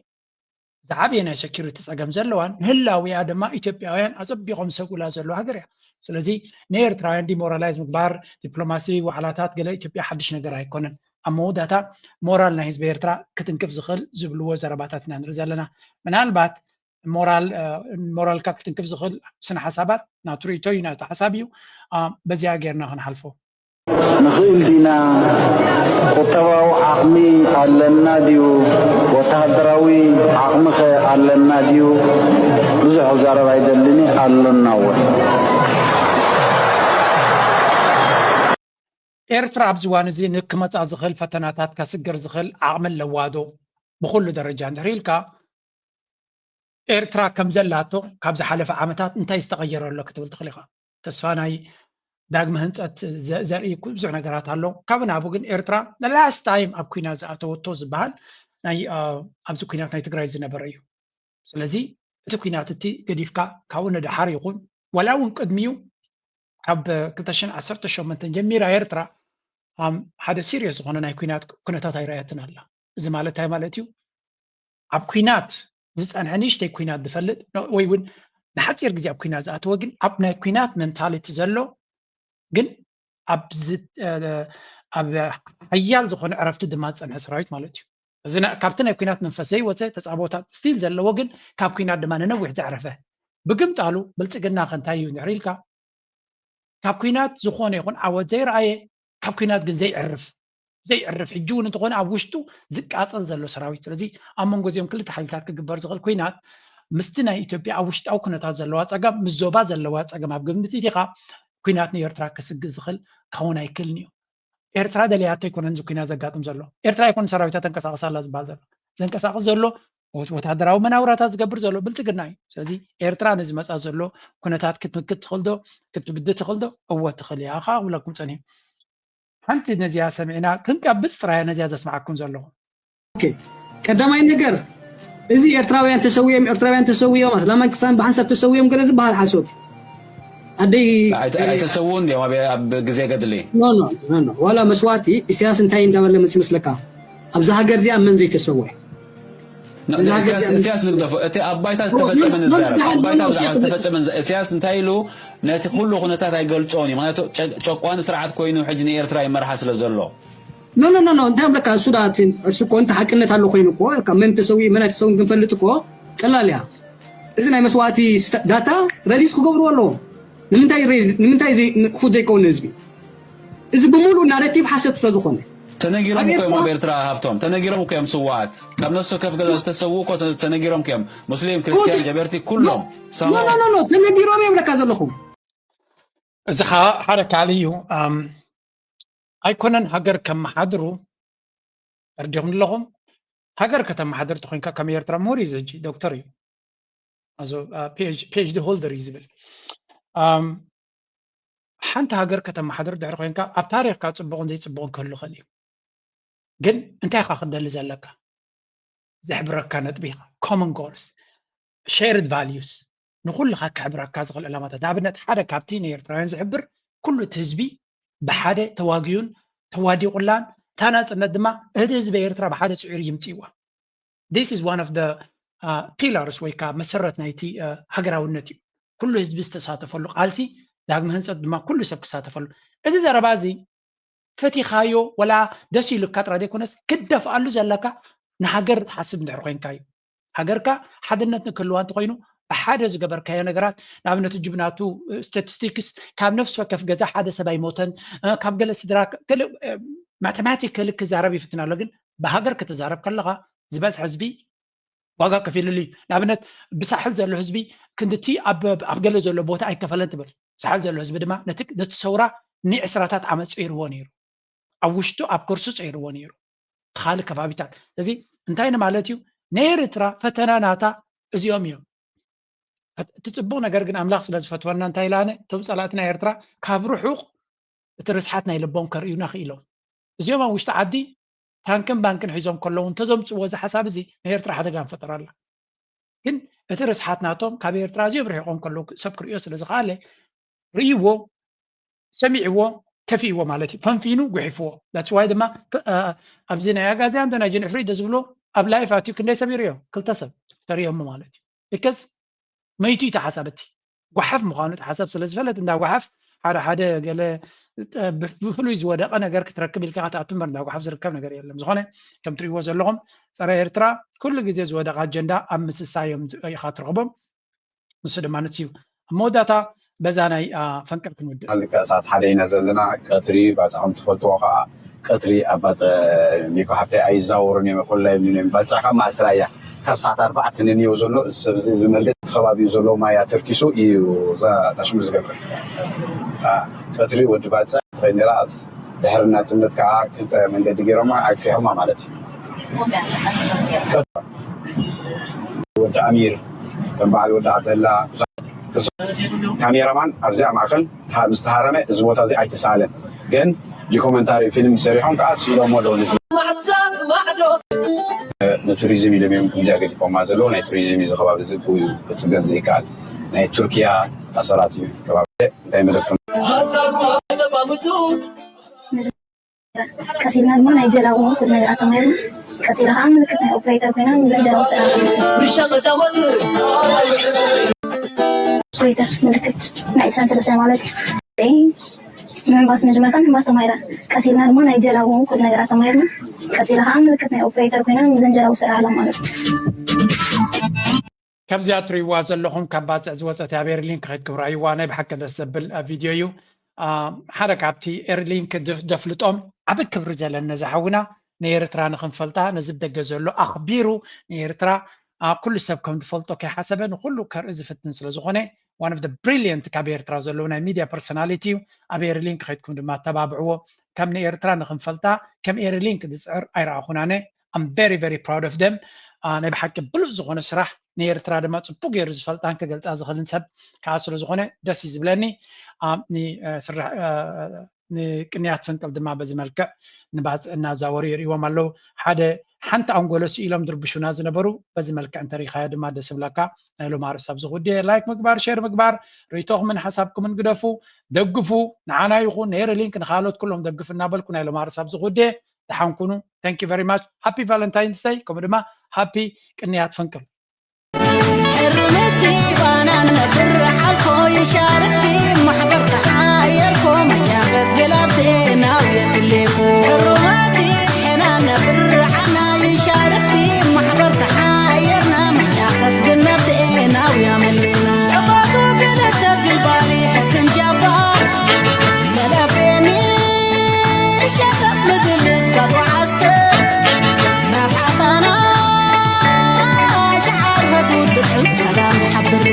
ዝዓበየ ናይ ሴኩሪቲ ፀገም ዘለዋን ንህላዊኣ ድማ ኢትዮጵያውያን ኣፀቢቖም ዝሰግኡላ ዘለዉ ሃገር እያ። ስለዚ ንኤርትራውያን ዲሞራላይዝ ምግባር፣ ዲፕሎማሲ ዋዕላታት ገለ ኢትዮጵያ ሓድሽ ነገር ኣይኮነን። ኣብ መወዳእታ ሞራል ናይ ህዝቢ ኤርትራ ክትንክፍ ዝኽእል ዝብልዎ ዘረባታት ኢና ንርኢ ዘለና። ምናልባት ሞራል ሞራልካ ክትንክፍ ዝኽእል ስነ ሓሳባት ናቱ ርእቶ እዩ፣ ናቱ ሓሳብ እዩ። በዚኣ ጌርና ክንሓልፎ ንኽእል ዲና? ቁጠባዊ ዓቕሚ ኣለና ድዩ? ወተሃደራዊ ዓቕሚኸ ኣለና ድዩ? ብዙሕ ክዛረብ ኣይደልን እየ፣ ኣሎና እውን። ኤርትራ ኣብዚ እዋን እዚ ንክመፃ ዝኽእል ፈተናታት ከስግር ዝኽእል ዓቕሚ ኣለዋ ዶ? ብኹሉ ደረጃ እንድሕር ኢልካ ኤርትራ ከም ዘላቶ ካብ ዝሓለፈ ዓመታት እንታይ ዝተቐየረ ኣሎ ክትብል ትኽእል ኢኻ። ተስፋ ናይ ዳግመ ህንፀት ዘርኢ ብዙሕ ነገራት ኣሎ። ካብ ናቡ ግን ኤርትራ ላስት ታይም ኣብ ኩናት ዝኣተወቶ ዝበሃል ናይ ኣብዚ ኩናት ናይ ትግራይ ዝነበረ እዩ። ስለዚ እቲ ኩናት እቲ ገዲፍካ ካብኡ ንደሓር ይኹን ዋላ እውን ቅድሚኡ ካብ ክልተ ሽሕን ዓሰርተ ሸሞንተን ጀሚራ ኤርትራ ሓደ ሲሪየስ ዝኾነ ናይ ኩናት ኩነታት ኣይረኣየትን ኣላ። እዚ ማለት እንታይ ማለት እዩ? ኣብ ኩናት ዝፀንሐ ንእሽተይ ኩናት ዝፈልጥ ወይ እውን ንሓፂር ግዜ ኣብ ኩናት ዝኣተወ ግን ኣብ ናይ ኩናት ሜንታሊቲ ዘሎ ግን ኣብ ሓያል ዝኾነ ዕረፍቲ ድማ ዝፀንሐ ሰራዊት ማለት እዩ። እዚ ካብቲ ናይ ኩናት መንፈስ ዘይወፀ ተፃቦታት ስቲል ዘለዎ ግን ካብ ኩናት ድማ ንነዊሕ ዘዕረፈ ብግምጣሉ ብልፅግና ከ እንታይ እዩ እንድሕር ኢልካ ካብ ኩናት ዝኾነ ይኹን ዓወት ዘይረኣየ ካብ ኩናት ግን ዘይዕርፍ ዘይዕርፍ ሕጂ እውን እንተኾነ ኣብ ውሽጡ ዝቃፀል ዘሎ ሰራዊት። ስለዚ ኣብ መንጎ እዚኦም ክልተ ሓይልታት ክግበር ዝኽእል ኩናት ምስቲ ናይ ኢትዮጵያ ኣብ ውሽጣዊ ኩነታት ዘለዋ ፀገም ምስ ዞባ ዘለዋ ፀገም ኣብ ግምት ኢኻ ኩናት ንኤርትራ ክስግእ ዝኽእል ክኸውን ኣይክእልን እዩ። ኤርትራ ደልያቶ ኣይኮነን እዚ ኩናት ዘጋጥም ዘሎ። ኤርትራ ኣይኮነን ሰራዊታ ተንቀሳቕስ ኣላ ዝበሃል ዘሎ። ዘንቀሳቕስ ዘሎ ወታደራዊ መናውራታት ዝገብር ዘሎ ብልፅግና እዩ። ስለዚ ኤርትራ ነዚ መፃ ዘሎ ኩነታት ክትምክት ትኽእል ዶ? ክትብድህ ትኽእል ዶ? እወ ትኽእል እያ። ከዓ ክብለኩም ፀኒሑ ሓንቲ ነዚኣ ሰሚዕና ክንቀብፅ ጥራይ ነዚኣ ዘስምዓኩም ዘለኹ። ቀዳማይ ነገር እዚ ኤርትራውያን ተሰዊኦም ኤርትራውያን ተሰዊኦም ኣስላማይ ክስታን ብሓንሳብ ተሰዊኦም ገለ ዝበሃል ሓሶት ኣደይ ኣይተሰውኡ እንዲዮም ኣብ ግዜ ገድሊ ዋላ መስዋእቲ ኢሳያስ እንታይ እንዳበለ ምስ መስለካ ኣብዛ ሃገር እዚኣ መን ዘይተሰወ ኢሳያስ ንግደፎ እቲ ኣብ ባይታ ዝተፈፀመ ንዛረብ ኣብ ባይታ ዝተፈፀመ ኢሳያስ እንታይ ኢሉ ነቲ ኩሉ ኩነታት ኣይገልፆን እዩ ምክንያቱ ጨቋኒ ስርዓት ኮይኑ ሕጂ ንኤርትራ ይመርሓ ስለ ዘሎ ኖ ኖ ኖ እንታይ ብለካ እሱ ዳ እሱ እኮ እንተ ሓቅነት ኣሎ ኮይኑ እኮ ካብ መን ተሰዊ መን ኣይተሰውን ክንፈልጥ እኮ ቀላል እያ እዚ ናይ መስዋእቲ ዳታ ረሊስ ክገብርዎ ኣለዎም ንምንታይ ንምንታይ ክፉት ዘይከውን ህዝቢ እዚ ብምሉእ ናረቲቭ ሓሰት ስለ ዝኾነ ተነጊሮም እኮ እዮም ኣብ ኤርትራ ሃብቶም ተነጊሮም እኮ እዮም ስዋኣት ካብ ነፍሲ ከፍ ገዛ ዝተሰዉ እኮ ተነጊሮም እዮም ሙስሊም ክርስቲያን ጀበርቲ ኩሎም ኖ ኖ ተነጊሮም እዮም ለካ ዘለኹም እዚ ሓደ ካልእ እዩ ኣይኮነን ሃገር ከመሓድሩ ተርዲኹም ኣለኹም ሃገር ከተመሓድር ተኮይንካ ከም ኤርትራ ምሁር እዩ ዘጂ ዶክተር እዩ ፒኤችዲ ሆልደር እዩ ዝብል ሓንቲ ሃገር ከተመሓድር ድሕሪ ኮይንካ ኣብ ታሪክካ ፅቡቅን ዘይፅቡቅን ክህሉ ይኽእል እዩ ግን እንታይ ኢኻ ክደሊ ዘለካ ዘሕብረካ ነጥቢ ኢኻ common goals shared values ንኩልኻ ክሕብረካ ዝኽእል ዕላማታት ንኣብነት ሓደ ካብቲ ንኤርትራውያን ዝሕብር ኩሉ እቲ ህዝቢ ብሓደ ተዋጊኡን ተዋዲቑላን እታ ናፅነት ድማ እቲ ህዝቢ ኤርትራ ብሓደ ፅዒሩ ይምፅእዋ this is one of the pillars ወይ ከዓ መሰረት ናይቲ ሃገራውነት እዩ ኩሉ ህዝቢ ዝተሳተፈሉ ቃልሲ ዳግመ ህንፀት ድማ ኩሉ ሰብ ክሳተፈሉ እዚ ዘረባ እዚ ፈቲኻዮ ወላ ደስ ኢሉካ ጥራይ ዘይኮነስ ክደፍኣሉ ዘለካ ንሃገር ትሓስብ እንድሕር ኮይንካ እዩ ሃገርካ ሓድነት ንክህልዋ እንተኮይኑ ብሓደ ዝገበርካዮ ነገራት ንኣብነት እጅብ ናቱ ስታቲስቲክስ ካብ ነፍሲ ወከፍ ገዛ ሓደ ሰብ ኣይሞተን ካብ ገለ ስድራ ማቴማቲካሊ ክዛረብ ይፍትን ኣሎ ግን ብሃገር ክትዛረብ ከለካ ዝበዝሐ ህዝቢ ዋጋ ከፊልሉ እዩ ንኣብነት ብሳሕል ዘሎ ህዝቢ ክንድቲ ኣብ ገለ ዘሎ ቦታ ኣይከፈለን ትብል ሳሕል ዘሎ ህዝቢ ድማ ነቲ ሰውራ ንዕስራታት ዓመት ፀይርዎ ነይሩ ኣብ ውሽጡ ኣብ ከርሱ ፀይርዎ ነይሩ ካልእ ከባቢታት ስለዚ እንታይ ንማለት እዩ ናይ ኤርትራ ፈተና ናታ እዚኦም እዮም እቲ ፅቡቅ ነገር ግን ኣምላኽ ስለ ዝፈትወና እንታይ ኢላነ እቶም ፀላእቲ ናይ ኤርትራ ካብ ርሑቅ እቲ ርስሓት ናይ ልቦም ከርእዩና ክኢሎም እዚኦም ኣብ ውሽጢ ዓዲ ታንክን ባንክን ሒዞም ከለዉ እንተዘምፅዎ እዚ ሓሳብ እዚ ንኤርትራ ሓደጋ ንፈጠረላ ግን እቲ ርስሓት ናቶም ካብ ኤርትራ እዚኦም ርሒቆም ከለዉ ሰብ ክርእዮ ስለ ዝኸኣለ ርእይዎ ሰሚዕዎ ተፊእዎ ማለት እዩ ፈንፊኑ ጉሒፍዎ that's why ድማ ኣብዚ ናይ ኣጋዝያን ናይ ጅንዕፍሪ ዶ ዝብሎ ኣብ live ኣትዩ ክንደይ ሰብ ይርእዮ? ክልተ ሰብ ተርእዮሞ ማለት እዩ። because መይቱ እዩ ተሓሳብ እቲ ጓሓፍ ምዃኑ ተሓሳብ ስለ ዝፈለጥ እንዳ ጓሓፍ ሓደ ሓደ ገለ ብፍሉይ ዝወደቐ ነገር ክትረክብ ኢልካ ክትኣቱ እምበር እንዳ ጓሓፍ ዝርከብ ነገር የለም። ዝኾነ ከም ትሪእዎ ዘለኹም ጸረ ኤርትራ ኩሉ ግዜ ዝወደቐ ኣጀንዳ ኣብ ምስሳዮም ኢኻ ትረኽቦም። ንሱ ድማ ንሱ እዩ። ኣብ መወዳእታ በዛ ናይ ፈንቅል ክንውድእ። ልክዕ ሰዓት ሓደ ኢና ዘለና። ቀትሪ ባፅዕ ከም ትፈልጥዎ ከዓ ቀትሪ ኣብ ባፅዕ ኒኮ ሓብተይ ኣይዛወሩን እዮም፣ ኮላ ይብሉን እዮም። ባፅዕ ካብ ማእስትራ እያ። ካብ ሰዓት ኣርባዕተ ንንየው ዘሎ እዚ ሰብ እዚ ዝመልእ ከባቢኡ ዘሎ ማያ ተርኪሱ እዩ እዛ ታሽሙ ዝገብር። ቀትሪ ወዲ ባፅዕ ትኸይድ ነራ። ኣብ ድሕሪ ናፅነት ከዓ ክልተ መንገዲ ገይሮማ ኣግፊሖማ ማለት እዩ። ወዲ ኣሚር ከም በዓል ወዲ ዓብደላ ካሜራማን ኣብዚኣ ማእከል ምስ ተሃረመ እዚ ቦታ እዚ ኣይተሳለን። ግን ዶኩመንታሪ ፊልም ሰሪሖም ከዓ ስኢሎሞ ኣለዉ። ንቱሪዝም ኢሎም እዮም ከምዚኣ ገዲፎማ ዘለዉ። ናይ ቱሪዝም እዩ እዚ ከባቢ እዚ ክፅገን ዘይከኣል ናይ ቱርኪያ ኣሰራት እዩ ከባቢ። እንታይ መደብ ቀሲልና ድማ ናይ ጀላቡ ኩሉ ነገር ኣተማሂርና ቀፂላ ከዓ ምልክት ናይ ኦፕሬተር ኮይና ንዘን ጀላቡ ስራሕ ብርሻ ቀዳሞት ኦፕሬተር ምልክት ናይ ዕስራን ሰለስተን ማለት እዩ። ምሕንባስ መጀመርታ ምሕንባስ ተማሂራ ቀሲልና ድማ ናይ ጀላቡ ኩሉ ነገር ኣተማሂርና ቀፂላ ከዓ ምልክት ናይ ኦፕሬተር ኮይና ንዘን ጀላቡ ስራሕ ኣላ ማለት እዩ። ካብዚኣ ትርእይዋ ዘለኹም ካብ ባፅዕ ዝወፀት ኣብ ኤርሊንክ ከይድ ክብራይዋ ናይ ብሓቂ ደስ ዘብል ቪድዮ እዩ። ሓደ ካብቲ ኤርሊንክ ደፍልጦም ዓብ ክብሪ ዘለኒ ነዚ ሓውና ንኤርትራ ንክንፈልጣ ነዚ ብደገ ዘሎ ኣኽቢሩ ንኤርትራ ኩሉ ሰብ ከም ዝፈልጦ ከይሓሰበ ንኩሉ ከርኢ ዝፍትን ስለ ዝኾነ one of the brilliant ካብ ኤርትራ ዘለዉ ናይ ሚድያ ፐርሶናሊቲ እዩ። ኣብ ኤርሊንክ ከይድኩም ድማ ኣተባብዕዎ። ከም ንኤርትራ ንክንፈልጣ ከም ኤርሊንክ ዝፅዕር ኣይረኣኹን ኣነ። I'm very very proud of them። ናይ ብሓቂ ብሉፅ ዝኾነ ስራሕ ንኤርትራ ድማ ፅቡቅ ገይሩ ዝፈልጣን ክገልፃ ዝኽእልን ሰብ ከዓ ስለ ዝኾነ ደስ እዩ ዝብለኒ። ንቅንያት ፈንቅል ድማ በዚ መልክዕ ንባፅዕ እናዛወሩ የርእዎም ኣለዉ። ሓደ ሓንቲ ኣንጎሎ ስኢሎም ድርብሹና ዝነበሩ በዚ መልክዕ እንተሪኢኻዮ ድማ ደስ ይብለካ። ናይ ሎማርስ ኣብዚ ጉዳይ ላይክ ምግባር፣ ሼር ምግባር፣ ርእይቶኹምን ሓሳብኩምን ግደፉ፣ ደግፉ። ንዓና ይኹን ነይረ ሊንክ ንኻልኦት ኩሎም ደግፍ እናበልኩ ናይ ሎማርስ ኣብዚ ጉዳይ ደሓን ኩኑ። Thank you very much. Happy Valentine's Day ከምኡ ድማ ሃፒ ቅንያት ፈንቅል። ሕርምቲ ባና ነብር ዓልኮ ይሻርክቲ ማሕበር ተሓየርኮ መጃኸት ግላብቴናው የትሌኩ ሕሩማቲ ሕና ነብር ዓና ይሻርክቲ ማሕበር ተሓየርና መጃኸት ግናብቴናው ያመሌና ዕባቱ ክልተ ግልባሊ ሕክም ጃባ መለቤኒ ሸኸብ ምግልስ ባጓዓስተ ረብሓታና ሸዓር ፈትውልኩም ሰላም ሓብር